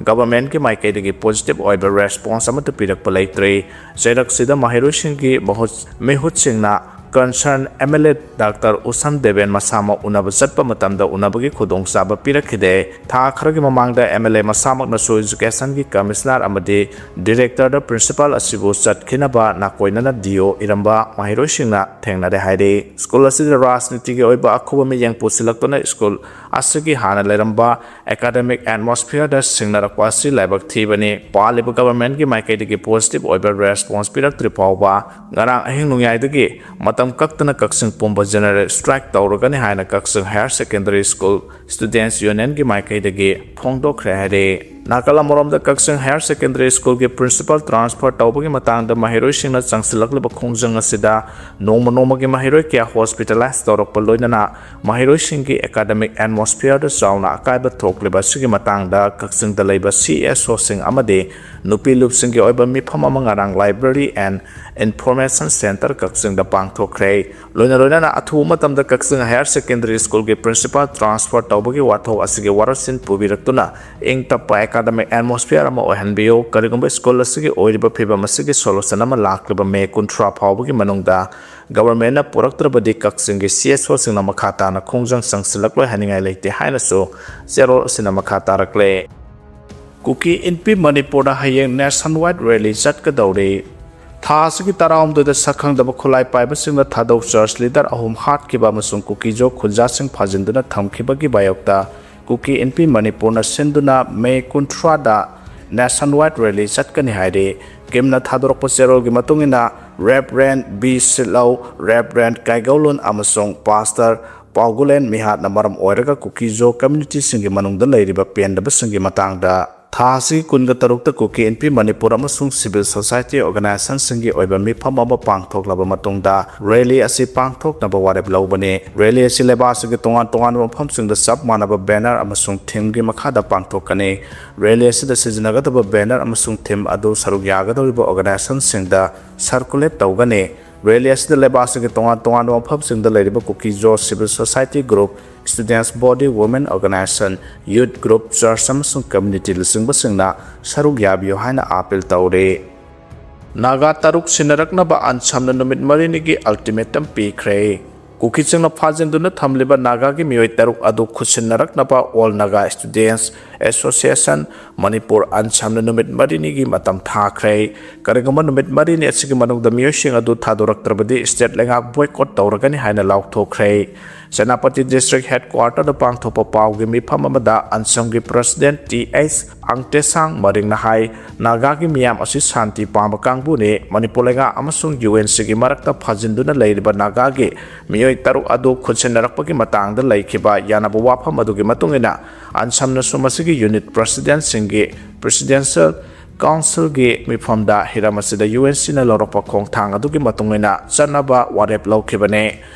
governmentꯀꯤ ꯃꯥꯏꯀꯩꯗꯒꯤ positive ꯑꯣꯏꯕ response ꯑꯃꯠꯇ ꯄꯤꯔꯛꯄ ꯂꯩꯇ꯭ꯔꯤ꯫ ꯆꯩꯔꯛꯁꯤꯗ ꯃꯍꯩꯔꯣꯏꯁꯤꯡꯒꯤ ꯃꯍꯨꯠ, ꯃꯤꯍꯨꯠꯁꯤꯡꯅ concern MLA Doctor ꯎꯁꯝ ꯗꯦꯕꯦꯟ ꯃꯁꯥꯃꯛ ꯎꯅꯕ ꯆꯠꯄ ꯃꯇꯝꯗ ꯎꯅꯕꯒꯤ ꯈꯨꯗꯣꯡꯆꯥꯕ ꯄꯤꯔꯛꯈꯤꯗꯦ꯫ ꯊꯥ ꯈꯔꯒꯤ ꯃꯃꯥꯡꯗ MLA ꯃꯁꯥꯃꯛꯅꯁꯨ educationꯒꯤ commissioner ꯑꯃꯗꯤ directorꯗ principal ꯑꯁꯤꯕꯨ ꯆꯠꯈꯤꯅꯕ ꯅꯥꯀꯣꯏꯅꯅ DO ꯏꯔꯝꯕ ꯃꯍꯩꯔꯣꯏꯁꯤꯡꯅ ꯊꯦꯡꯅꯔꯦ ꯍꯥꯏꯔꯤ꯫ ꯁ꯭ꯀꯨꯜ ꯑꯁꯤꯗ ꯔꯥꯖꯅꯤꯇꯤꯒꯤ ꯑꯣꯏꯕ ꯑꯈꯨꯕ ꯃꯤꯠꯌꯦꯡ ꯄꯨꯁꯤꯜꯂꯛꯇꯨꯅ ꯁ꯭ꯀꯨꯜ ꯑꯁꯤꯒꯤ ꯍꯥꯟꯅ ꯂꯩꯔꯝꯕ academic atmosphereꯗ ꯁꯤꯡꯅꯔꯛꯄ ꯑꯁꯤ ꯂꯥꯏꯕꯛ ꯊꯤꯕꯅꯤ꯫ ꯄꯥꯜꯂꯤꯕ governmentꯀꯤ ꯃꯥꯏꯀꯩꯗꯒꯤ positive ꯑꯣꯏꯕ response ꯄꯤꯔꯛꯇ꯭ꯔꯤ ꯐꯥꯎꯕ ꯉꯔꯥꯡ ꯑꯍꯤꯡ ꯅꯣꯡꯌꯥꯏꯗꯒꯤ ꯃꯇꯝ ꯀꯛꯇꯅ ꯀꯛꯆꯤꯡ ꯄꯨꯝꯕ general strike ꯇꯧꯔꯒꯅꯤ ꯍꯥꯏꯅ ꯀꯛꯆꯤꯡ Higher Secondary School Students Unionꯒꯤ ꯃꯥꯏꯀꯩꯗꯒꯤ ꯐꯣꯡꯗꯣꯛꯈ꯭ꯔꯦ ꯍꯥꯏꯔꯤ꯫ ꯅꯥꯀꯜ ꯑꯃꯔꯣꯝꯗ ꯀꯛꯆꯤꯡ Higher Secondary Schoolꯒꯤ principal transfer ꯇꯧꯕꯒꯤ ꯃꯇꯥꯡꯗ ꯃꯍꯩꯔꯣꯏꯁꯤꯡꯅ ꯆꯪꯁꯤꯜꯂꯛꯂꯤꯕ ꯈꯣꯡꯖꯪ ꯑꯁꯤꯗ ꯅꯣꯡꯃ ꯅꯣꯡꯃꯒꯤ ꯃꯍꯩꯔꯣꯏ ꯀꯌꯥ hospitalize ꯇꯧꯔꯛꯄ ꯂꯣꯏꯅꯅ ꯃꯍꯩꯔꯣꯏꯁꯤꯡꯒꯤ academic atmosphereꯗ ꯆꯥꯎꯅ ꯑꯀꯥꯏꯕ ꯊꯣꯛꯂꯤꯕ ꯑꯁꯤꯒꯤ ꯃꯇꯥꯡꯗ ꯀꯛꯆꯤꯡꯗ ꯂꯩꯕ CSOꯁꯤꯡ ꯑꯃꯗꯤ ꯅꯨꯄꯤ ꯂꯨꯞꯁꯤꯡꯒꯤ ꯑꯣꯏꯕ ꯃꯤꯐꯝ ꯑꯃ ꯉꯔꯥꯡ Library and Information Centre ꯀꯛꯆꯤꯡꯗ ꯄꯥꯡꯊꯣꯛꯈ꯭ꯔꯦ꯫ ꯂꯣꯏꯅ ꯂꯣꯏꯅꯅ ꯑꯊꯨꯕ ꯃꯇꯝꯗ ꯀꯛꯆꯤꯡ Higher Secondary Schoolꯒꯤ principal transfer ꯇꯧꯕꯒꯤ ꯋꯥꯊꯣꯛ ꯑꯁꯤꯒꯤ ꯋꯥꯔꯣꯜꯁꯤꯟ ꯄꯨꯕꯤꯔꯛꯇꯨꯅ ꯏꯪ ꯇꯞꯄ academic atmosphere ꯑꯃ ꯑꯣꯏꯍꯟꯕꯤꯌꯨ꯫ ꯀꯔꯤꯒꯨꯝꯕ ꯁ꯭ꯀꯨꯜ ꯑꯁꯤꯒꯤ ꯑꯣꯏꯔꯤꯕ ꯐꯤꯕꯝ ꯑꯁꯤꯒꯤ solution ꯑꯃ ꯂꯥꯛꯂꯤꯕ ꯃꯦ ꯀꯨꯟꯊ꯭ꯔꯥ ꯐꯥꯎꯕꯒꯤ ꯃꯅꯨꯡꯗ governmentꯅ ꯄꯨꯔꯛꯇ꯭ꯔꯕꯗꯤ ꯀꯛꯆꯤꯡꯒꯤ CSOꯁꯤꯡꯅ ꯃꯈꯥ ꯇꯥꯅ ꯈꯣꯡꯖꯪ ꯆꯪꯁꯤꯜꯂꯛꯂꯣꯏ ꯍꯥꯏꯅꯤꯡꯉꯥꯏ ꯂꯩꯇꯦ ꯍꯥꯏꯅꯁꯨ ꯆꯦꯔꯣꯜ ꯑꯁꯤꯅ ꯃꯈꯥ ꯇꯥꯔꯛꯂꯦ꯫ ꯀꯨꯀꯤ ꯏꯟꯄꯤ ꯃꯅꯤꯄꯨꯔꯗ ꯍꯌꯦꯡ nationwide rally ꯆꯠꯀꯗꯧꯔꯤ꯫ ꯊꯥ ꯑꯁꯤꯒꯤ ꯇꯔꯥꯍꯨꯝꯗꯣꯏꯗ ꯁꯛꯈꯪꯗꯕ ꯈꯨꯠꯂꯥꯏ ꯄꯥꯏꯕꯁꯤꯡꯅ ꯊꯥꯗꯧ church leader ꯑꯍꯨꯝ ꯍꯥꯠꯈꯤꯕ ꯑꯃꯁꯨꯡ ꯀꯨꯀꯤꯖꯣ ꯈꯨꯟꯖꯥꯁꯤꯡ ꯐꯥꯖꯤꯟꯗꯨꯅ ꯊꯝꯈꯤꯕꯒꯤ ꯋꯥꯌꯣꯛꯇ ꯀꯨꯀꯤ ꯏꯟꯄꯤ ꯃꯅꯤꯄꯨꯔꯅ ꯁꯤꯟꯗꯨꯅ ꯃꯦ ꯀꯨꯟꯊ꯭ꯔꯥꯗ nationwide rally ꯆꯠꯀꯅꯤ ꯍꯥꯏꯔꯤ꯫ ꯀꯤꯝꯅ ꯊꯥꯗꯣꯔꯛꯄ ꯆꯦꯔꯣꯜꯒꯤ ꯃꯇꯨꯡ ꯏꯟꯅ Reverend B ꯁꯤꯠꯂꯧ, Reverend ꯀꯥꯏꯒꯧꯂꯨꯟ ꯑꯃꯁꯨꯡ Pastor ꯄꯥꯎꯒꯨꯂꯦꯟ ꯃꯤꯍꯥꯠꯅ ꯃꯔꯝ ꯑꯣꯏꯔꯒ ꯀꯨꯀꯤꯖꯣ communityꯁꯤꯡꯒꯤ ꯃꯅꯨꯡꯗ ꯂꯩꯔꯤꯕ ꯄꯦꯟꯗꯕꯁꯤꯡꯒꯤ ꯃꯇꯥꯡꯗ ꯊꯥ ꯑꯁꯤꯒꯤ ꯀꯨꯟꯒ ꯇꯔꯨꯛꯇ ꯀꯨꯀꯤ ꯏꯟꯄꯤ ꯃꯅꯤꯄꯨꯔ ꯑꯃꯁꯨꯡ civil society organizationꯁꯤꯡꯒꯤ ꯑꯣꯏꯕ ꯃꯤꯐꯝ ꯑꯃ ꯄꯥꯡꯊꯣꯛꯂꯕ ꯃꯇꯨꯡꯗ rally ꯑꯁꯤ ꯄꯥꯡꯊꯣꯛꯅꯕ ꯋꯥꯔꯦꯞ ꯂꯧꯕꯅꯤ꯫ Rally ꯑꯁꯤ ꯂꯩꯕꯥꯛ ꯑꯁꯤꯒꯤ ꯇꯣꯉꯥꯟ ꯇꯣꯉꯥꯟꯕ ꯃꯐꯝꯁꯤꯡꯗ ꯆꯞ ꯃꯥꯟꯅꯕ banner ꯑꯃꯁꯨꯡ themeꯒꯤ ꯃꯈꯥꯗ ꯄꯥꯡꯊꯣꯛꯀꯅꯤ꯫ Rally ꯑꯁꯤꯗ ꯁꯤꯖꯤꯟꯅꯒꯗꯕ banner ꯑꯃꯁꯨꯡ theme ꯑꯗꯨ ꯁꯔꯨꯛ ꯌꯥꯒꯗꯧꯔꯤꯕ organizationꯁꯤꯡꯗ circulate ꯇꯧꯒꯅꯤ꯫ ꯔꯦꯂꯤ ꯑꯁꯤꯗ ꯂꯩꯕꯥꯛ ꯑꯁꯤꯒꯤ ꯇꯣꯉꯥꯟ ꯇꯣꯉꯥꯟꯕ ꯃꯐꯝꯁꯤꯡꯗ ꯂꯩꯔꯤꯕ Kuki Zo civil society group, students body, women organisation, youth group, church ꯑꯃꯁꯨꯡ ꯀꯝꯃ꯭ꯌꯨꯅꯤꯇꯤꯅꯆꯤꯡꯕꯁꯤꯡꯅ ꯁꯔꯨꯛ ꯌꯥꯕꯤꯌꯨ ꯍꯥꯏꯅ ꯑꯥꯄꯤꯜ ꯇꯧꯔꯤ꯫ ꯅꯥꯒꯥ ꯇꯔꯨꯛ ꯁꯤꯟꯅꯔꯛꯅꯕ ꯑꯟꯁꯝꯅ ꯅꯨꯃꯤꯠ ꯃꯔꯤꯅꯤꯒꯤ ꯑꯜꯇꯤꯃꯦꯇꯝ ꯄꯤꯈ꯭ꯔꯦ꯫ ꯀꯨꯀꯤꯁꯤꯡꯅ ꯐꯥꯖꯤꯟꯗꯨꯅ ꯊꯝꯂꯤꯕ ꯅꯥꯒꯥꯒꯤ ꯃꯤꯑꯣꯏ ꯇꯔꯨꯛ ꯑꯗꯨ ꯈꯨꯠꯁꯤꯟꯅꯔꯛꯅꯕ ꯑꯣꯜ ꯅꯥꯒꯥ ꯁ꯭ꯇꯨꯗꯦꯟꯠꯁ ꯑꯦꯁꯣꯁꯤꯌꯦꯁꯟ ꯃꯅꯤꯄꯨꯔ ꯑꯟꯁꯝꯅ ꯅꯨꯃꯤꯠ ꯃꯔꯤꯅꯤꯒꯤ ꯃꯇꯝ ꯊꯥꯈ꯭ꯔꯦ꯫ ꯀꯔꯤꯒꯨꯝꯕ ꯅꯨꯃꯤꯠ ꯃꯔꯤꯅꯤ ꯑꯁꯤꯒꯤ ꯃꯅꯨꯡꯗ ꯃꯤꯑꯣꯏꯁꯤꯡ ꯑꯗꯨ ꯊꯥꯗꯣꯔꯛꯇ꯭ꯔꯕꯗꯤ ꯁ꯭ꯇꯦꯠ ꯂꯩꯉꯥꯛ ꯕꯣꯏꯀꯣꯠ ꯇꯧꯔꯒꯅꯤ ꯍꯥꯏꯅ ꯂꯥꯎꯊꯣꯛꯈ꯭ꯔꯦ꯫ ꯁꯦꯅꯥꯄꯇꯤ ꯗꯤꯁꯇ꯭ꯔꯤꯛ ꯍꯦꯗꯀ꯭ꯋꯥꯇꯔꯗ ꯄꯥꯡꯊꯣꯛꯄ ꯄꯥꯎꯒꯤ ꯃꯤꯐꯝ ꯑꯃꯗ ꯑꯟꯁꯝꯒꯤ ꯄ꯭ꯔꯁꯤꯗꯦꯟꯠ ꯇꯤ ꯑꯩꯆ ꯑꯪꯇꯦꯁꯥꯡ ꯃꯔꯤꯡꯅ ꯍꯥꯏ, ꯅꯥꯒꯥꯒꯤ ꯃꯤꯌꯥꯝ ꯑꯁꯤ ꯁꯥꯟꯇꯤ ꯄꯥꯝꯕ ꯀꯥꯡꯕꯨꯅꯤ꯫ ꯃꯅꯤꯄꯨꯔ ꯂꯩꯉꯥꯛ ꯑꯃꯁꯨꯡ ꯌꯨ ꯑꯦꯟ ꯁꯤꯒꯤ ꯃꯔꯛꯇ ꯐꯥꯖꯤꯟꯗꯨꯅ ꯂꯩꯔꯤꯕ ꯅꯥꯒꯥꯒꯤ ꯃꯤꯑꯣꯏ ꯇꯔꯨꯛ ꯑꯗꯨ ꯈꯨꯠꯁꯤꯟꯅꯔꯛꯄꯒꯤ ꯃꯇꯥꯡꯗ ꯂꯩꯈꯤꯕ ꯌꯥꯅꯕ ꯋꯥꯐꯝ ꯑꯗꯨꯒꯤ ꯃꯇꯨꯡ ꯏꯟꯅ ꯑꯟꯁꯝꯅꯁꯨ ꯃꯁꯤꯒꯤ ꯌꯨꯅꯤꯠ ꯄ꯭ꯔꯁꯤꯗꯦꯟꯠꯁꯤꯡꯒꯤ ꯄ꯭ꯔꯦꯁꯤꯗꯦꯟꯁꯤꯌꯦꯜ ꯀꯥꯎꯟꯁꯤꯜꯒꯤ ꯃꯤꯐꯝꯗ ꯍꯤꯔꯝ ꯑꯁꯤꯗ ꯌꯨ ꯑꯦꯟ ꯁꯤꯅ ꯂꯧꯔꯛꯄ ꯈꯣꯡꯊꯥꯡ ꯑꯗꯨꯒꯤ ꯃꯇꯨꯡ ꯏꯟꯅ ꯆꯠꯅꯕ ꯋꯥꯔꯦꯞ ꯂꯧꯈꯤꯕꯅꯤ꯫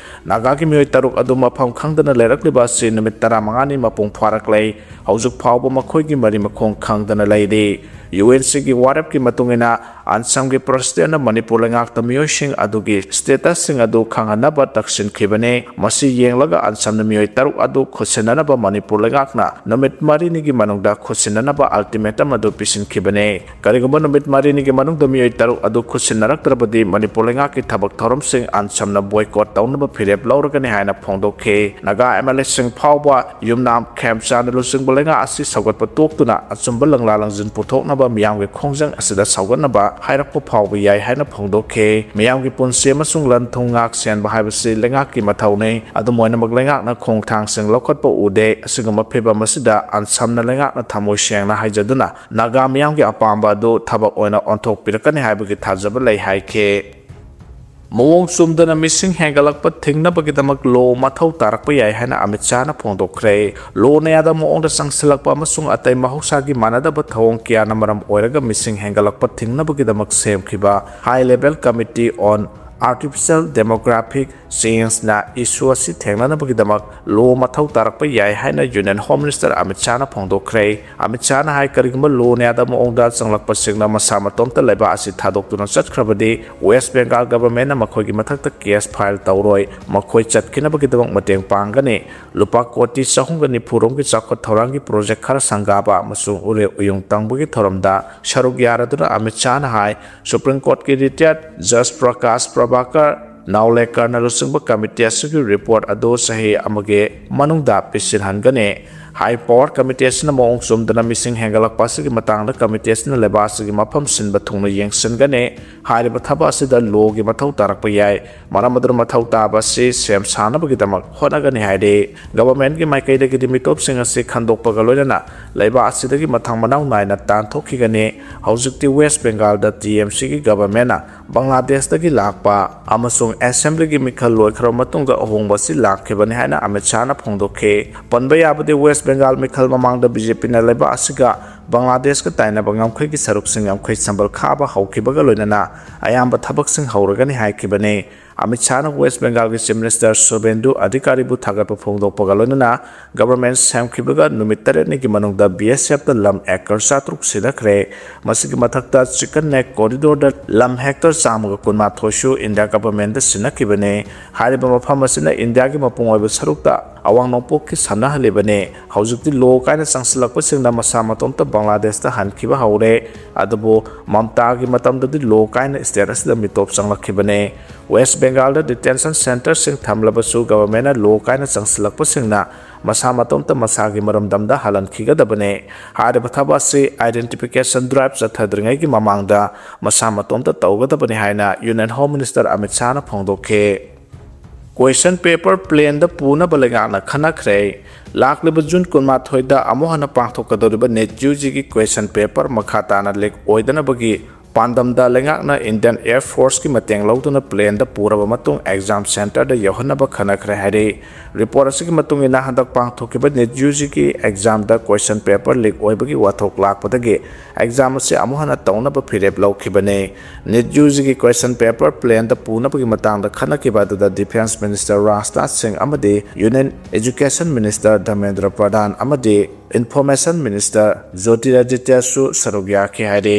ꯅꯥꯒꯥꯒꯤ ꯃꯤꯑꯣꯏ ꯇꯔꯨꯛ ꯑꯗꯨ ꯃꯐꯝ ꯈꯪꯗꯅ ꯂꯩꯔꯛꯂꯤꯕ ꯑꯁꯤ ꯅꯨꯃꯤꯠ ꯇꯔꯥꯃꯉꯥꯅꯤ ꯃꯄꯨꯡ ꯐꯥꯔꯛꯂꯦ꯫ ꯍꯧꯖꯤꯛ ꯐꯥꯎꯕ ꯃꯈꯣꯏꯒꯤ ꯃꯔꯤ ꯃꯈꯣꯡ ꯈꯪꯗꯅ ꯂꯩꯔꯤ꯫ ꯌꯨ ꯑꯦꯟ ꯁꯤꯒꯤ ꯋꯥꯔꯦꯞꯀꯤ ꯃꯇꯨꯡ ꯏꯟꯅ ꯑꯟꯁꯝꯒꯤ ꯄ꯭ꯔꯁꯤꯗꯦꯟꯠꯅ ꯃꯅꯤꯄꯨꯔ ꯂꯩꯉꯥꯛꯇ ꯃꯤꯑꯣꯏꯁꯤꯡ ꯑꯗꯨꯒꯤ ꯁ꯭ꯇꯦꯇꯁꯁꯤꯡ ꯑꯗꯨ ꯈꯪꯍꯟꯅꯕ ꯇꯛꯁꯤꯟꯈꯤꯕꯅꯤ꯫ ꯃꯁꯤ ꯌꯦꯡꯂꯒ ꯑꯟꯁꯝꯅ ꯃꯤꯑꯣꯏ ꯇꯔꯨꯛ ꯑꯗꯨ ꯈꯨꯠꯁꯤꯟꯅꯅꯕ ꯃꯅꯤꯄꯨꯔ ꯂꯩꯉꯥꯛꯅ ꯅꯨꯃꯤꯠ ꯃꯔꯤꯅꯤꯒꯤ ꯃꯅꯨꯡꯗ ꯈꯨꯠꯁꯤꯟꯅꯅꯕ ꯑꯜꯇꯤꯃꯦꯇꯝ ꯑꯗꯨ ꯄꯤꯁꯤꯟꯈꯤꯕꯅꯤ꯫ ꯀꯔꯤꯒꯨꯝꯕ ꯅꯨꯃꯤꯠ ꯃꯔꯤꯅꯤꯒꯤ ꯃꯅꯨꯡꯗ ꯃꯤꯑꯣꯏ ꯇꯔꯨꯛ ꯑꯗꯨ ꯈꯨꯠꯁꯤꯟꯅꯔꯛꯇ꯭ꯔꯕꯗꯤ ꯃꯅꯤꯄꯨꯔ ꯂꯩꯉꯥꯛꯀꯤ ꯊꯕꯛ ꯊꯧꯔꯝꯁꯤꯡ ꯑꯟꯁꯝꯅ ꯕꯣꯏꯀꯣꯠ ꯇꯧꯅꯕ ꯐꯤꯔꯦꯞ ꯂꯧꯔꯒꯅꯤ ꯍꯥꯏꯅ ꯐꯣꯡꯗꯣꯛꯈꯤ꯫ ꯅꯥꯒꯥ ꯑꯦꯝ ꯑꯦꯜ ꯑꯦꯁꯤꯡ ꯐꯥꯎꯕ ꯌꯨꯝꯅꯥꯝ ꯈꯦꯝꯆꯥꯟꯅ ꯂꯨꯆꯤꯡꯕ ꯂꯩꯉꯥꯛ ꯑꯁꯤ ꯁꯧꯒꯠꯄ ꯇꯣꯛꯇꯨꯅ ꯑꯆꯨꯝꯕ ꯂꯪꯂꯥ ꯂꯪꯖꯤꯟ ꯄꯨꯊꯣꯛꯅꯕ ꯃꯤꯌꯥꯝꯒꯤ ꯈꯣꯡꯖꯪ ꯑꯁꯤꯗ ꯁꯧꯒꯠꯅꯕ ꯍꯥꯏꯔꯛꯄ ꯐꯥꯎꯕ ꯌꯥꯏ ꯍꯥꯏꯅ ꯐꯣꯡꯗꯣꯛꯈꯤ꯫ ꯃꯤꯌꯥꯝꯒꯤ ꯄꯨꯟꯁꯤ ꯑꯃꯁꯨꯡ ꯂꯟ ꯊꯨꯝ ꯉꯥꯛ ꯁꯦꯟꯕ ꯍꯥꯏꯕꯁꯤ ꯂꯩꯉꯥꯛꯀꯤ ꯃꯊꯧꯅꯤ꯫ ꯑꯗꯨꯝ ꯑꯣꯏꯅꯃꯛ, ꯂꯩꯉꯥꯛꯅ ꯈꯣꯡꯊꯥꯡꯁꯤꯡ ꯂꯧꯈꯠꯄ ꯎꯗꯦ꯫ ꯑꯁꯤꯒꯨꯝꯕ ꯐꯤꯚꯝ ꯑꯁꯤꯗ ꯑꯟꯁꯝꯅ ꯂꯩꯉꯥꯛꯅ ꯊꯃꯣꯏ ꯁꯦꯡꯅ ꯍꯥꯏꯖꯗꯨꯅ ꯅꯥꯒꯥ ꯃꯤꯌꯥꯝꯒꯤ ꯑꯄꯥꯝꯕ ꯑꯗꯨ ꯊꯕꯛ ꯑꯣꯏꯅ ꯑꯣꯟꯊꯣꯛꯄꯤꯔꯛꯀꯅꯤ ꯍꯥꯏꯕꯒꯤ ꯊꯥꯖꯕ ꯂꯩ ꯍꯥꯏꯈꯤ꯫ ꯃꯑꯣꯡ ꯆꯨꯝꯗꯅ ꯃꯤꯁꯤꯡ ꯍꯦꯟꯒꯠꯂꯛꯄ ꯊꯤꯡꯅꯕꯒꯤꯗꯃꯛ ꯂꯣ ꯃꯊꯧ ꯇꯥꯔꯛꯄ ꯌꯥꯏ ꯍꯥꯏꯅ ꯑꯃꯤꯠ ꯁꯥꯍꯅ ꯐꯣꯡꯗꯣꯛꯈ꯭ꯔꯦ꯫ ꯂꯣꯅ ꯌꯥꯗꯕ ꯃꯑꯣꯡꯗ ꯆꯪꯁꯤꯜꯂꯛꯄ ꯑꯃꯁꯨꯡ ꯑꯇꯩ ꯃꯍꯧꯁꯥꯒꯤ ꯃꯥꯟꯅꯗꯕ ꯊꯧꯑꯣꯡ ꯀꯌꯥꯅ ꯃꯔꯝ ꯑꯣꯏꯔꯒ ꯃꯤꯁꯤꯡ ꯍꯦꯟꯒꯠꯂꯛꯄ ꯊꯤꯡꯅꯕꯒꯤꯗꯃꯛ ꯁꯦꯝꯈꯤꯕ High Level Committee on Artificial demographic change ꯅ issue ꯑꯁꯤ ꯊꯦꯡꯅꯅꯕꯒꯤꯗꯃꯛ law ꯃꯊꯧ ꯇꯥꯔꯛꯄ ꯌꯥꯏ ꯍꯥꯏꯅ Union Home Minister Amit ꯁꯥꯍꯅ ꯐꯣꯡꯗꯣꯛꯈ꯭ꯔꯦ꯫ Amit ꯁꯥꯍꯅ ꯍꯥꯏ, ꯀꯔꯤꯒꯨꯝꯕ law ꯅ꯭ꯌꯥꯗ ꯃꯑꯣꯡꯗ ꯆꯪꯂꯛꯄꯁꯤꯡꯅ ꯃꯁꯥ ꯃꯇꯣꯝꯇ ꯂꯩꯕꯥꯛ ꯑꯁꯤ ꯊꯥꯗꯣꯛꯇꯨꯅ ꯆꯠꯈ꯭ꯔꯕꯗꯤ, West Bengal government ꯅ ꯃꯈꯣꯏꯒꯤ ꯃꯊꯛꯇ case file ꯇꯧꯔꯣꯏ, ꯃꯈꯣꯏ ꯆꯠꯈꯤꯅꯕꯒꯤꯗꯃꯛ ꯃꯇꯦꯡ ꯄꯥꯡꯒꯅꯤ꯫ ꯂꯨꯄꯥ ꯀꯣꯇꯤ ꯆꯍꯨꯝꯒ ꯅꯤꯐꯨ ꯔꯣꯝꯒꯤ ꯆꯥꯎꯈꯠ ꯊꯧꯔꯥꯡꯒꯤ project ꯈꯔ ꯁꯪꯒꯥꯕ ꯑꯃꯁꯨꯡ ꯎꯔꯦ ꯎꯌꯨꯡ ꯇꯪꯕꯒꯤ ꯊꯧꯔꯝꯗ ꯁꯔꯨꯛ ꯌꯥꯔꯗꯨꯅ ꯑꯃꯤꯠ ꯁꯥꯍꯅ ꯍꯥꯏ, Supreme Court ꯀꯤ retired Judge Prakash Prabhakar, Navlekar ꯅ ꯂꯨꯆꯤꯡꯕ committee ꯑꯁꯤꯒꯤ report ꯑꯗꯨ ꯆꯍꯤ ꯑꯃꯒꯤ ꯃꯅꯨꯡꯗ ꯄꯤꯁꯤꯟꯍꯟꯒꯅꯤ꯫ High power committee ꯑꯁꯤꯅ ꯃꯑꯣꯡ ꯆꯨꯝꯗꯅ ꯃꯤꯁꯤꯡ ꯍꯦꯟꯒꯠꯂꯛꯄ ꯑꯁꯤꯒꯤ ꯃꯇꯥꯡꯗ committee ꯑꯁꯤꯅ ꯂꯩꯕꯥꯛ ꯑꯁꯤꯒꯤ ꯃꯐꯝ ꯁꯤꯟꯕ ꯊꯨꯡꯅ ꯌꯦꯡꯁꯤꯟꯒꯅꯤ꯫ ꯍꯥꯏꯔꯤꯕ ꯊꯕꯛ ꯑꯁꯤꯗ law ꯒꯤ ꯃꯊꯧ ꯇꯥꯔꯛꯄ ꯌꯥꯏ꯫ ꯃꯔꯝ ꯑꯗꯨꯅ ꯃꯊꯧ ꯇꯥꯕ ꯑꯁꯤ ꯁꯦꯝ ꯁꯥꯅꯕꯒꯤꯗꯃꯛ ꯍꯣꯠꯅꯒꯅꯤ ꯍꯥꯏꯔꯤ꯫ Government ꯀꯤ ꯃꯥꯏꯀꯩꯗꯒꯤꯗꯤ ꯃꯤꯇꯣꯞꯁꯤꯡ ꯑꯁꯤ ꯈꯟꯗꯣꯛꯄꯒ ꯂꯣꯏꯅꯅ ꯂꯩꯕꯥꯛ ꯑꯁꯤꯗꯒꯤ ꯃꯊꯪ ꯃꯅꯥꯎ ꯅꯥꯏꯅ ꯇꯥꯟꯊꯣꯛꯈꯤꯒꯅꯤ꯫ ꯍꯧꯖꯤꯛꯇꯤ West Bengal ꯗ T M C ꯒꯤ government ꯅ ꯕꯪꯒ꯭ꯂꯥꯗꯦꯁꯇꯒꯤ ꯂꯥꯛꯄ ꯑꯃꯁꯨꯡ assembly ꯒꯤ ꯃꯤꯈꯜ ꯂꯣꯏꯈ꯭ꯔꯕ ꯃꯇꯨꯡꯗ ꯑꯍꯣꯡꯕ ꯑꯁꯤ ꯂꯥꯛꯈꯤꯕꯅꯤ ꯍꯥꯏꯅ ꯑꯃꯤꯠ ꯁꯥꯍꯅ ꯐꯣꯡꯗꯣꯛꯈꯤ꯫ ꯄꯟꯕ ꯌꯥꯕꯗꯤ, West Bengal ꯃꯤꯈꯜ ꯃꯃꯥꯡꯗ B J P ꯅ ꯂꯩꯕꯥꯛ ꯑꯁꯤꯒ ꯕꯪꯒ꯭ꯂꯥꯗꯦꯁꯀ ꯇꯥꯏꯅꯕ ꯉꯝꯈꯩꯒꯤ ꯁꯔꯨꯛꯁꯤꯡ ꯌꯥꯡꯈꯩ ꯁꯝꯕꯜ ꯈꯥꯕ ꯍꯧꯈꯤꯕꯒ ꯂꯣꯏꯅꯅ ꯑꯌꯥꯝꯕ ꯊꯕꯛꯁꯤꯡ ꯍꯧꯔꯒꯅꯤ ꯍꯥꯏꯈꯤꯕꯅꯤ꯫ ꯑꯃꯤꯠ ꯁꯥꯍꯅ West Bengal ꯒꯤ Chief Minister ꯁꯨꯚꯦꯟꯗꯨ ꯑꯙꯤꯀꯥꯔꯤꯕꯨ ꯊꯥꯒꯠꯄ ꯐꯣꯡꯗꯣꯛꯄꯒ ꯂꯣꯏꯅꯅ government ꯁꯦꯝꯈꯤꯕꯒ ꯅꯨꯃꯤꯠ ꯇꯔꯦꯠꯅꯤꯒꯤ ꯃꯅꯨꯡꯗ B S F ꯇ ꯂꯝ acre ꯆꯥꯇ꯭ꯔꯨꯛ ꯁꯤꯟꯅꯈ꯭ꯔꯦ꯫ ꯃꯁꯤꯒꯤ ꯃꯊꯛꯇ Chicken Neck corridor ꯗ ꯂꯝ hectare ꯆꯥꯝꯃꯒ ꯀꯨꯟꯃꯥꯊꯣꯏꯁꯨ India government ꯗ ꯁꯤꯟꯅꯈꯤꯕꯅꯤ꯫ ꯍꯥꯏꯔꯤꯕ ꯃꯐꯝ ꯑꯁꯤꯅ India ꯒꯤ ꯃꯄꯨꯡ ꯑꯣꯏꯕ ꯁꯔꯨꯛꯇ ꯑꯋꯥꯡ ꯅꯣꯡꯄꯣꯛꯀꯤ ꯁꯝꯅꯍꯜꯂꯤꯕꯅꯤ꯫ ꯍꯧꯖꯤꯛꯇꯤ law ꯀꯥꯏꯅ ꯆꯪꯁꯤꯜꯂꯛꯄꯁꯤꯡꯅ ꯃꯁꯥ ꯃꯇꯣꯝꯇ ꯕꯪꯒ꯭ꯂꯥꯗꯦꯁꯇ ꯍꯟꯈꯤꯕ ꯍꯧꯔꯦ꯫ ꯑꯗꯨꯕꯨ ꯃꯝꯇꯥꯒꯤ ꯃꯇꯝꯗꯗꯤ law ꯀꯥꯏꯅ state ꯑꯁꯤꯗ ꯃꯤꯇꯣꯞ ꯆꯪꯂꯛꯈꯤꯕꯅꯤ꯫ West Bengal ꯗ detention centre ꯁꯤꯡ ꯊꯝꯂꯕꯁꯨ government ꯅ law ꯀꯥꯏꯅ ꯆꯪꯁꯤꯜꯂꯛꯄꯁꯤꯡꯅ ꯃꯁꯥ ꯃꯇꯣꯝꯇ ꯃꯁꯥꯒꯤ ꯃꯔꯝꯗꯝꯗ ꯍꯜꯍꯟꯈꯤꯒꯗꯕꯅꯤ꯫ ꯍꯥꯏꯔꯤꯕ ꯊꯕꯛ ꯑꯁꯤ identification drive ꯆꯠꯊꯗ꯭ꯔꯤꯉꯩꯒꯤ ꯃꯃꯥꯡꯗ ꯃꯁꯥ ꯃꯇꯣꯝꯇ ꯇꯧꯒꯗꯕꯅꯤ ꯍꯥꯏꯅ Union Home Minister ꯑꯃꯤꯠ ꯁꯥꯍꯅ ꯐꯣꯡꯗꯣꯛꯈꯤ꯫ Question paper plane ꯗ ꯄꯨꯅꯕ ꯂꯩꯉꯥꯛꯅ ꯈꯟꯅꯈ꯭ꯔꯦ꯫ ꯂꯥꯛꯂꯤꯕ June ꯀꯨꯟꯃꯥꯊꯣꯏꯗ ꯑꯃꯨꯛ ꯍꯟꯅ ꯄꯥꯡꯊꯣꯛꯀꯗꯧꯔꯤꯕ NEET U G ꯒꯤ question paper ꯃꯈꯥ ꯇꯥꯅ leak ꯑꯣꯏꯗꯅꯕꯒꯤ ꯄꯥꯟꯗꯝꯗ ꯂꯩꯉꯥꯛꯅ Indian Air Forceꯀꯤ ꯃꯇꯦꯡ ꯂꯧꯗꯨꯅ planeꯗ ꯄꯨꯔꯕ ꯃꯇꯨꯡ exam centreꯗ ꯌꯧꯍꯟꯅꯕ ꯈꯟꯅꯈ꯭ꯔꯦ ꯍꯥꯏꯔꯤ꯫ Report ꯑꯁꯤꯒꯤ ꯃꯇꯨꯡ ꯏꯟꯅ, ꯍꯟꯗꯛ ꯄꯥꯡꯊꯣꯛꯈꯤꯕ NEET UGꯒꯤ examꯗ question paper leak ꯑꯣꯏꯕꯒꯤ ꯋꯥꯊꯣꯛ ꯂꯥꯛꯄꯗꯒꯤ exam ꯑꯁꯤ ꯑꯃꯨꯛ ꯍꯟꯅ ꯇꯧꯅꯕ ꯐꯤꯔꯦꯞ ꯂꯧꯈꯤꯕꯅꯤ꯫ NEET UGꯒꯤ question paper planeꯗ ꯄꯨꯅꯕꯒꯤ ꯃꯇꯥꯡꯗ ꯈꯟꯅꯈꯤꯕ ꯑꯗꯨꯗ Defence Minister ꯔꯥꯖꯅꯥꯊ ꯁꯤꯡ ꯑꯃꯗꯤ Union Education Minister ꯙꯔꯃꯦꯟꯗ꯭ꯔ ꯄ꯭ꯔꯙꯥꯟ ꯑꯃꯗꯤ Information Minister ꯖꯣꯇꯤꯔꯥꯗꯤꯇ꯭ꯌꯁꯨ ꯁꯔꯨꯛ ꯌꯥꯈꯤ ꯍꯥꯏꯔꯤ꯫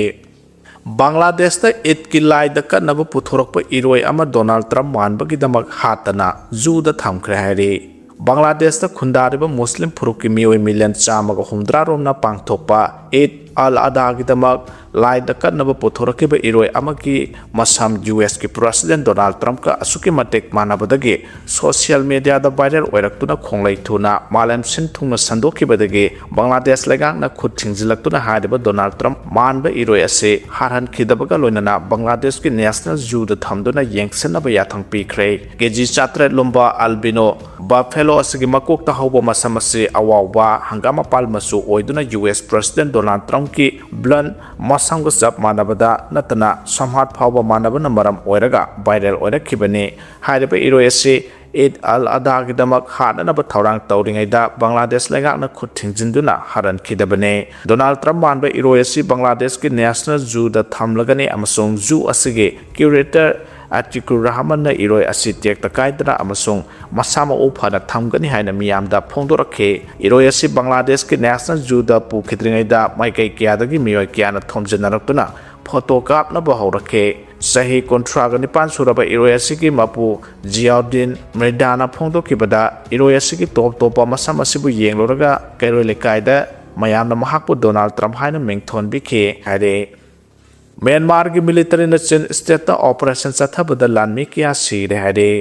ꯕꯪꯒ꯭ꯂꯥꯗꯦꯁꯇ ꯏꯗꯀꯤ ꯂꯥꯏꯗ ꯀꯠꯅꯕ ꯄꯨꯊꯣꯔꯛꯄ ꯏꯔꯣꯏ ꯑꯃ ꯗꯣꯅꯥꯜꯗ ꯇ꯭ꯔꯝꯞ ꯃꯥꯟꯕꯒꯤꯗꯃꯛ ꯍꯥꯠꯇꯅ ꯖꯨꯗ ꯊꯝꯈ꯭ꯔꯦ ꯍꯥꯏꯔꯤ꯫ ꯕꯪꯒ꯭ꯂꯥꯗꯦꯁꯇ ꯈꯨꯟꯗꯥꯔꯤꯕ ꯃꯨꯁꯂꯤꯝ ꯐꯨꯔꯨꯞꯀꯤ ꯃꯤꯑꯣꯏ ꯃꯤꯂꯤꯌꯟ ꯆꯥꯝꯃꯒ ꯍꯨꯝꯗ꯭ꯔꯥ ꯔꯣꯝꯅ ꯄꯥꯡꯊꯣꯛꯄ ꯏꯗ ꯑꯜ ꯑꯗꯥꯒꯤꯗꯃꯛ ꯂꯥꯏꯗ ꯀꯠꯅꯕ ꯄꯨꯊꯣꯔꯛꯈꯤꯕ ꯏꯔꯣꯏ ꯑꯃꯒꯤ ꯃꯁꯝ ꯌꯨ ꯑꯦꯁꯀꯤ ꯄ꯭ꯔꯦꯁꯤꯗꯦꯟ ꯗꯣꯅꯥꯜꯗ ꯇ꯭ꯔꯝꯞꯀ ꯑꯁꯨꯛꯀꯤ ꯃꯇꯤꯛ ꯃꯥꯟꯅꯕꯗꯒꯤ ꯁꯣꯁꯤꯌꯦꯜ ꯃꯤꯗꯤꯌꯥꯗ ꯚꯥꯏꯔꯦꯜ ꯑꯣꯏꯔꯛꯇꯨꯅ ꯈꯣꯡꯂꯩ ꯊꯨꯅ ꯃꯥꯂꯦꯝ ꯁꯤꯟ ꯊꯨꯡꯅ ꯁꯟꯗꯣꯛꯈꯤꯕꯗꯒꯤ ꯕꯪꯒ꯭ꯂꯥꯗꯦꯁ ꯂꯩꯉꯥꯛꯅ ꯈꯨꯠ ꯊꯤꯡꯖꯤꯜꯂꯛꯇꯨꯅ ꯍꯥꯏꯔꯤꯕ ꯗꯣꯅꯥꯜꯗ ꯇ꯭ꯔꯝꯞ ꯃꯥꯟꯕ ꯏꯔꯣꯏ ꯑꯁꯤ ꯍꯥꯠꯍꯟꯈꯤꯗꯕꯒ ꯂꯣꯏꯅꯅ ꯕꯪꯒ꯭ꯂꯥꯗꯦꯁꯀꯤ ꯅꯦꯁꯅꯦꯜ ꯖꯨꯗ ꯊꯝꯗꯨꯅ ꯌꯦꯡꯁꯤꯟꯅꯕ ꯌꯥꯊꯪ ꯄꯤꯈ꯭ꯔꯦ꯫ ꯀꯦꯖꯤ ꯆꯥꯇꯔꯦꯠ ꯂꯨꯝꯕ ꯑꯜꯕꯤꯅꯣ ꯕꯐꯦꯂꯣ ꯑꯁꯤꯒꯤ ꯃꯀꯣꯛꯇ ꯍꯧꯕ ꯃꯁꯝ ꯑꯁꯤ ꯑꯋꯥꯎꯕ ꯍꯪꯒꯥꯝ ꯃꯄꯥꯜ ꯃꯆꯨ ꯑꯣꯏꯗꯨꯅ ꯌꯨ ꯑꯦꯁ ꯄ꯭ꯔꯦꯁꯤꯗꯦꯟ ꯗꯣꯅꯥꯜꯗ ꯇ꯭ꯔꯝꯞꯀꯤ ꯕ꯭ꯂꯟ ꯃꯁꯝꯒ ꯆꯞ ꯃꯥꯟꯅꯕꯗ ꯅꯠꯇꯅ ꯁꯝꯍꯥꯠ ꯐꯥꯎꯕ ꯃꯥꯟꯅꯕꯅ ꯃꯔꯝ ꯑꯣꯏꯔꯒ ꯚꯥꯏꯔꯦꯜ ꯑꯣꯏꯔꯛꯈꯤꯕꯅꯤ꯫ ꯍꯥꯏꯔꯤꯕ ꯏꯔꯣꯏ ꯑꯁꯤ ꯏꯗ ꯑꯜ ꯑꯗꯥꯒꯤꯗꯃꯛ ꯍꯥꯠꯅꯅꯕ ꯊꯧꯔꯥꯡ ꯇꯧꯔꯤꯉꯩꯗ ꯕꯪꯒ꯭ꯂꯥꯗꯦꯁ ꯂꯩꯉꯥꯛꯅ ꯈꯨꯠ ꯊꯤꯡꯖꯤꯟꯗꯨꯅ ꯍꯥꯠꯍꯟꯈꯤꯗꯕꯅꯤ꯫ ꯗꯣꯅꯥꯜꯗ ꯇ꯭ꯔꯝꯞ ꯃꯥꯟꯕ ꯏꯔꯣꯏ ꯑꯁꯤ ꯕꯪꯒ꯭ꯂꯥꯗꯦꯁꯀꯤ ꯅꯦꯁꯅꯦꯜ ꯖꯨꯗ ꯊꯝꯂꯒꯅꯤ ꯑꯃꯁꯨꯡ ꯖꯨ ꯑꯁꯤꯒꯤ ꯀ꯭ꯌꯨꯔꯦꯇꯔ ꯑꯇꯤꯀꯨꯔ ꯔꯍꯃꯟꯅ ꯏꯔꯣꯏ ꯑꯁꯤ ꯇꯦꯛꯇ ꯀꯥꯏꯗꯅ ꯑꯃꯁꯨꯡ ꯃꯁꯥ ꯃꯎ ꯐꯅ ꯊꯝꯒꯅꯤ ꯍꯥꯏꯅ ꯃꯤꯌꯥꯝꯗ ꯐꯣꯡꯗꯣꯔꯛꯈꯤ꯫ ꯏꯔꯣꯏ ꯑꯁꯤ ꯕꯪꯒ꯭ꯂꯥꯗꯦꯁꯀꯤ ꯅꯦꯁꯅꯦꯜ ꯖꯨꯗ ꯄꯨꯈꯤꯗ꯭ꯔꯤꯉꯩꯗ ꯃꯥꯏꯀꯩ ꯀꯌꯥꯗꯒꯤ ꯃꯤꯑꯣꯏ ꯀꯌꯥꯅ ꯊꯣꯝꯖꯤꯟꯅꯔꯛꯇꯨꯅ ꯐꯣꯇꯣ ꯀꯥꯞꯅꯕ ꯍꯧꯔꯛꯈꯤ꯫ ꯆꯍꯤ ꯀꯨꯟꯊ꯭ꯔꯥꯒ ꯅꯤꯄꯥꯟ ꯁꯨꯔꯕ ꯏꯔꯣꯏ ꯑꯁꯤꯒꯤ ꯃꯄꯨ ꯖꯤꯌꯥꯎꯗꯤꯟ ꯃ꯭ꯔꯤꯗꯥꯅ ꯐꯣꯡꯗꯣꯛꯈꯤꯕꯗ, ꯏꯔꯣꯏ ꯑꯁꯤꯒꯤ ꯇꯣꯞ ꯇꯣꯞꯄ ꯃꯁꯝ ꯑꯁꯤꯕꯨ ꯌꯦꯡꯂꯨꯔꯒ ꯀꯩꯔꯣꯏ ꯂꯩꯀꯥꯏꯗ ꯃꯌꯥꯝꯅ ꯃꯍꯥꯛꯄꯨ ꯗꯣꯅꯥꯜꯗ ꯇ꯭ꯔꯝꯞ ꯍꯥꯏꯅ ꯃꯤꯡꯊꯣꯟꯕꯤꯈꯤ ꯍꯥꯏꯔꯤ꯫ ꯃ꯭ꯌꯥꯟꯃꯥꯔꯒꯤ ꯃꯤꯂꯤꯇꯔꯤꯅ ꯆꯤꯟ ꯁ꯭ꯇꯦꯠꯇ ꯑꯣꯄꯔꯦꯁꯟ ꯆꯠꯊꯕꯗ ꯂꯥꯟꯃꯤ ꯀꯌꯥ ꯁꯤꯔꯦ ꯍꯥꯏꯔꯤ꯫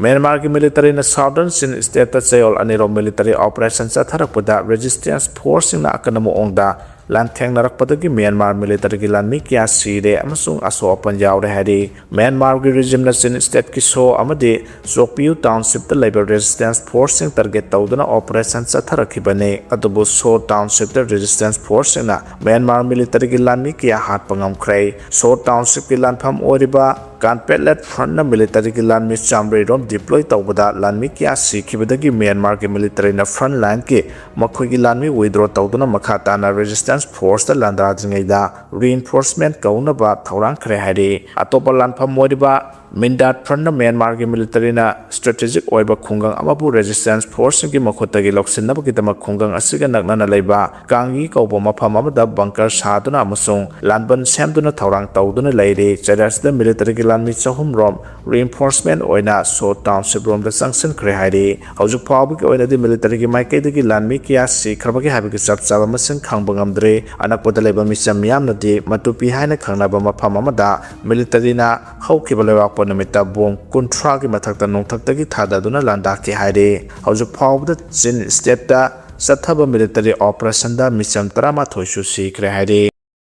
ꯃ꯭ꯌꯥꯟꯃꯥꯔꯒꯤ ꯃꯤꯂꯤꯇꯔꯤꯅ ꯁꯥꯎꯗꯔꯟ ꯆꯤꯟ ꯁ꯭ꯇꯦꯠꯇ ꯆꯌꯣꯜ ꯑꯅꯤꯔꯣꯝ ꯃꯤꯂꯤꯇꯔꯤ ꯑꯣꯄꯔꯦꯁꯟ ꯆꯠꯊꯔꯛꯄꯗ ꯔꯦꯖꯤꯁꯇꯦꯟꯁ ꯐꯣꯔꯁꯁꯤꯡꯅ ꯑꯀꯟꯕ ꯃꯑꯣꯡꯗ ꯂꯥꯟꯊꯦꯡꯅꯔꯛꯄꯗꯒꯤ ꯃ꯭ꯌꯥꯟꯃꯥꯔ ꯃꯤꯂꯤꯇꯔꯤꯒꯤ ꯂꯥꯟꯃꯤ ꯀꯌꯥ ꯁꯤꯔꯦ ꯑꯃꯁꯨꯡ ꯑꯁꯣꯛ ꯑꯄꯟ ꯌꯥꯎꯔꯦ ꯍꯥꯏꯔꯤ꯫ ꯃ꯭ꯌꯥꯟꯃꯥꯔꯒꯤ ꯔꯦꯖꯤꯝꯅ ꯆꯤꯟ ꯁ꯭ꯇꯦꯠꯀꯤ ꯁꯣ ꯑꯃꯗꯤ ꯆꯣꯛꯄꯤꯌꯨ ꯇꯥꯎꯟꯁꯤꯞꯇ ꯂꯩꯕ ꯔꯦꯖꯤꯁꯇꯦꯟꯁ ꯐꯣꯔꯁꯁꯤꯡ ꯇꯥꯔꯒꯦꯠ ꯇꯧꯗꯨꯅ ꯑꯣꯄꯔꯦꯁꯟ ꯆꯠꯊꯔꯛꯈꯤꯕꯅꯤ꯫ ꯑꯗꯨꯕꯨ ꯁꯣ ꯇꯥꯎꯟꯁꯤꯞꯇ ꯔꯦꯖꯤꯁꯇꯦꯟꯁ ꯐꯣꯔꯁꯁꯤꯡꯅ ꯃ꯭ꯌꯥꯟꯃꯥꯔ ꯃꯤꯂꯤꯇꯔꯤꯒꯤ ꯂꯥꯟꯃꯤ ꯀꯌꯥ ꯍꯥꯠꯄ ꯉꯝꯈ꯭ꯔꯦ꯫ ꯁꯣ ꯇꯥꯎꯟꯁꯤꯞꯀꯤ ꯂꯥꯟꯐꯝ ꯑꯣꯏꯔꯤꯕ ꯀꯥꯟꯄꯦꯠꯂꯦꯠ ꯐ꯭ꯔꯟꯠꯅ ꯃꯤꯂꯤꯇꯔꯤꯒꯤ ꯂꯥꯟꯃꯤ ꯆꯥꯃꯔꯤꯔꯣꯝ ꯗꯤꯄ꯭ꯂꯣꯏ ꯇꯧꯕꯗ ꯂꯥꯟꯃꯤ ꯀꯌꯥ ꯁꯤꯈꯤꯕꯗꯒꯤ ꯃ꯭ꯌꯥꯟꯃꯥꯔꯒꯤ ꯃꯤꯂꯤꯇꯔꯤꯅ ꯐ꯭ꯔꯟꯠ ꯂꯥꯏꯟꯒꯤ ꯃꯈꯣꯏꯒꯤ ꯂꯥꯟꯃꯤ ꯋꯤꯗ꯭ꯔꯣ ꯇꯧꯗꯨꯅ ꯃꯈꯥ ꯇꯥꯅ ꯔꯦꯖꯤꯁꯇꯦꯟꯁ ꯐꯣꯔꯁꯇ ꯂꯥꯟꯗꯥꯗ꯭ꯔꯤꯉꯩꯗ ꯔꯤꯏꯟꯐꯣꯔꯁꯃꯦꯟꯠ ꯀꯧꯅꯕ ꯊꯧꯔꯥꯡꯈ꯭ꯔꯦ ꯍꯥꯏꯔꯤ꯫ ꯑꯇꯣꯞꯄ ꯂꯥꯟꯐꯝ ꯑꯣꯏꯔꯤꯕ ꯃꯤꯟꯗꯥꯠ ꯐ꯭ꯔꯟꯠꯅ ꯃ꯭ꯌꯥꯟꯃꯥꯔꯒꯤ ꯃꯤꯂꯤꯇꯔꯤꯅ ꯁ꯭ꯇ꯭ꯔꯦꯇꯦꯖꯤꯛ ꯑꯣꯏꯕ ꯈꯨꯡꯒꯪ ꯑꯃꯕꯨ ꯔꯦꯖꯤꯁꯇꯦꯟꯁ ꯐꯣꯔꯁꯁꯤꯡꯒꯤ ꯃꯈꯨꯠꯇꯒꯤ ꯂꯧꯁꯤꯟꯅꯕꯒꯤꯗꯃꯛ ꯈꯨꯡꯒꯪ ꯑꯁꯤꯒ ꯅꯛꯅꯅ ꯂꯩꯕ ꯀꯥꯡꯒꯤ ꯀꯧꯕ ꯃꯐꯝ ꯑꯃꯗ ꯕꯪꯀꯔ ꯁꯥꯗꯨꯅ ꯑꯃꯁꯨꯡ ꯂꯥꯟꯕꯟ ꯁꯦꯝꯗꯨꯅ ꯊꯧꯔꯥꯡ ꯇꯧꯗꯨꯅ ꯂꯩꯔꯤ꯫ ꯆꯩꯔꯥꯛꯁꯤꯗ ꯃꯤꯂꯤꯇꯔꯤꯒꯤ ꯂꯥꯟꯃꯤ ꯆꯍꯨꯝ ꯔꯣꯝ ꯔꯤꯏꯟꯐꯣꯔꯁꯃꯦꯟꯠ ꯑꯣꯏꯅ ꯁꯣ ꯇꯥꯎꯟꯁꯤꯞ ꯔꯣꯝꯗ ꯆꯪꯁꯤꯟꯈ꯭ꯔꯦ ꯍꯥꯏꯔꯤ꯫ ꯍꯧꯖꯤꯛ ꯐꯥꯎꯕꯒꯤ ꯑꯣꯏꯅꯗꯤ ꯃꯤꯂꯤꯇꯔꯤꯒꯤ ꯃꯥꯏꯀꯩꯗꯒꯤ ꯂꯥꯟꯃꯤ ꯀꯌꯥ ꯁꯤꯈ꯭ꯔꯕꯒꯦ ꯍꯥꯏꯕꯒꯤ ꯆꯞ ꯆꯥꯕ ꯃꯁꯤꯡ ꯈꯪꯕ ꯉꯝꯗ꯭ꯔꯤ꯫ ꯑꯅꯛꯄꯗ ꯂꯩꯕ ꯃꯤꯆꯝ ꯃꯤꯌꯥꯝꯅꯗꯤ ꯃꯇꯨꯄꯤ ꯍꯥꯏꯅ ꯈꯪꯅꯕ ꯃꯐꯝ ꯑꯃꯗ ꯃꯤꯂꯤꯇꯔꯤꯅ ꯍꯧꯈꯤꯕ ꯂꯩꯕꯥꯛꯄꯣꯛꯄ ꯅꯨꯃꯤꯠꯇ ꯕꯣꯝ ꯀꯨꯟꯊ꯭ꯔꯥꯒꯤ ꯃꯊꯛꯇ ꯅꯣꯡꯊꯛꯇꯒꯤ ꯊꯥꯗꯗꯨꯅ ꯂꯥꯟꯗꯥꯈꯤ ꯍꯥꯏꯔꯤ꯫ ꯍꯧꯖꯤꯛ ꯐꯥꯎꯕꯗ ꯆꯤꯟ ꯁ꯭ꯇꯦꯠꯇ ꯆꯠꯊꯕ ꯃꯤꯂꯤꯇꯔꯤ ꯑꯣꯄꯔꯦꯁꯟꯗ ꯃꯤꯆꯝ ꯇꯔꯥꯃꯥꯊꯣꯏꯁꯨ ꯁꯤꯈ꯭ꯔꯦ ꯍꯥꯏꯔꯤ꯫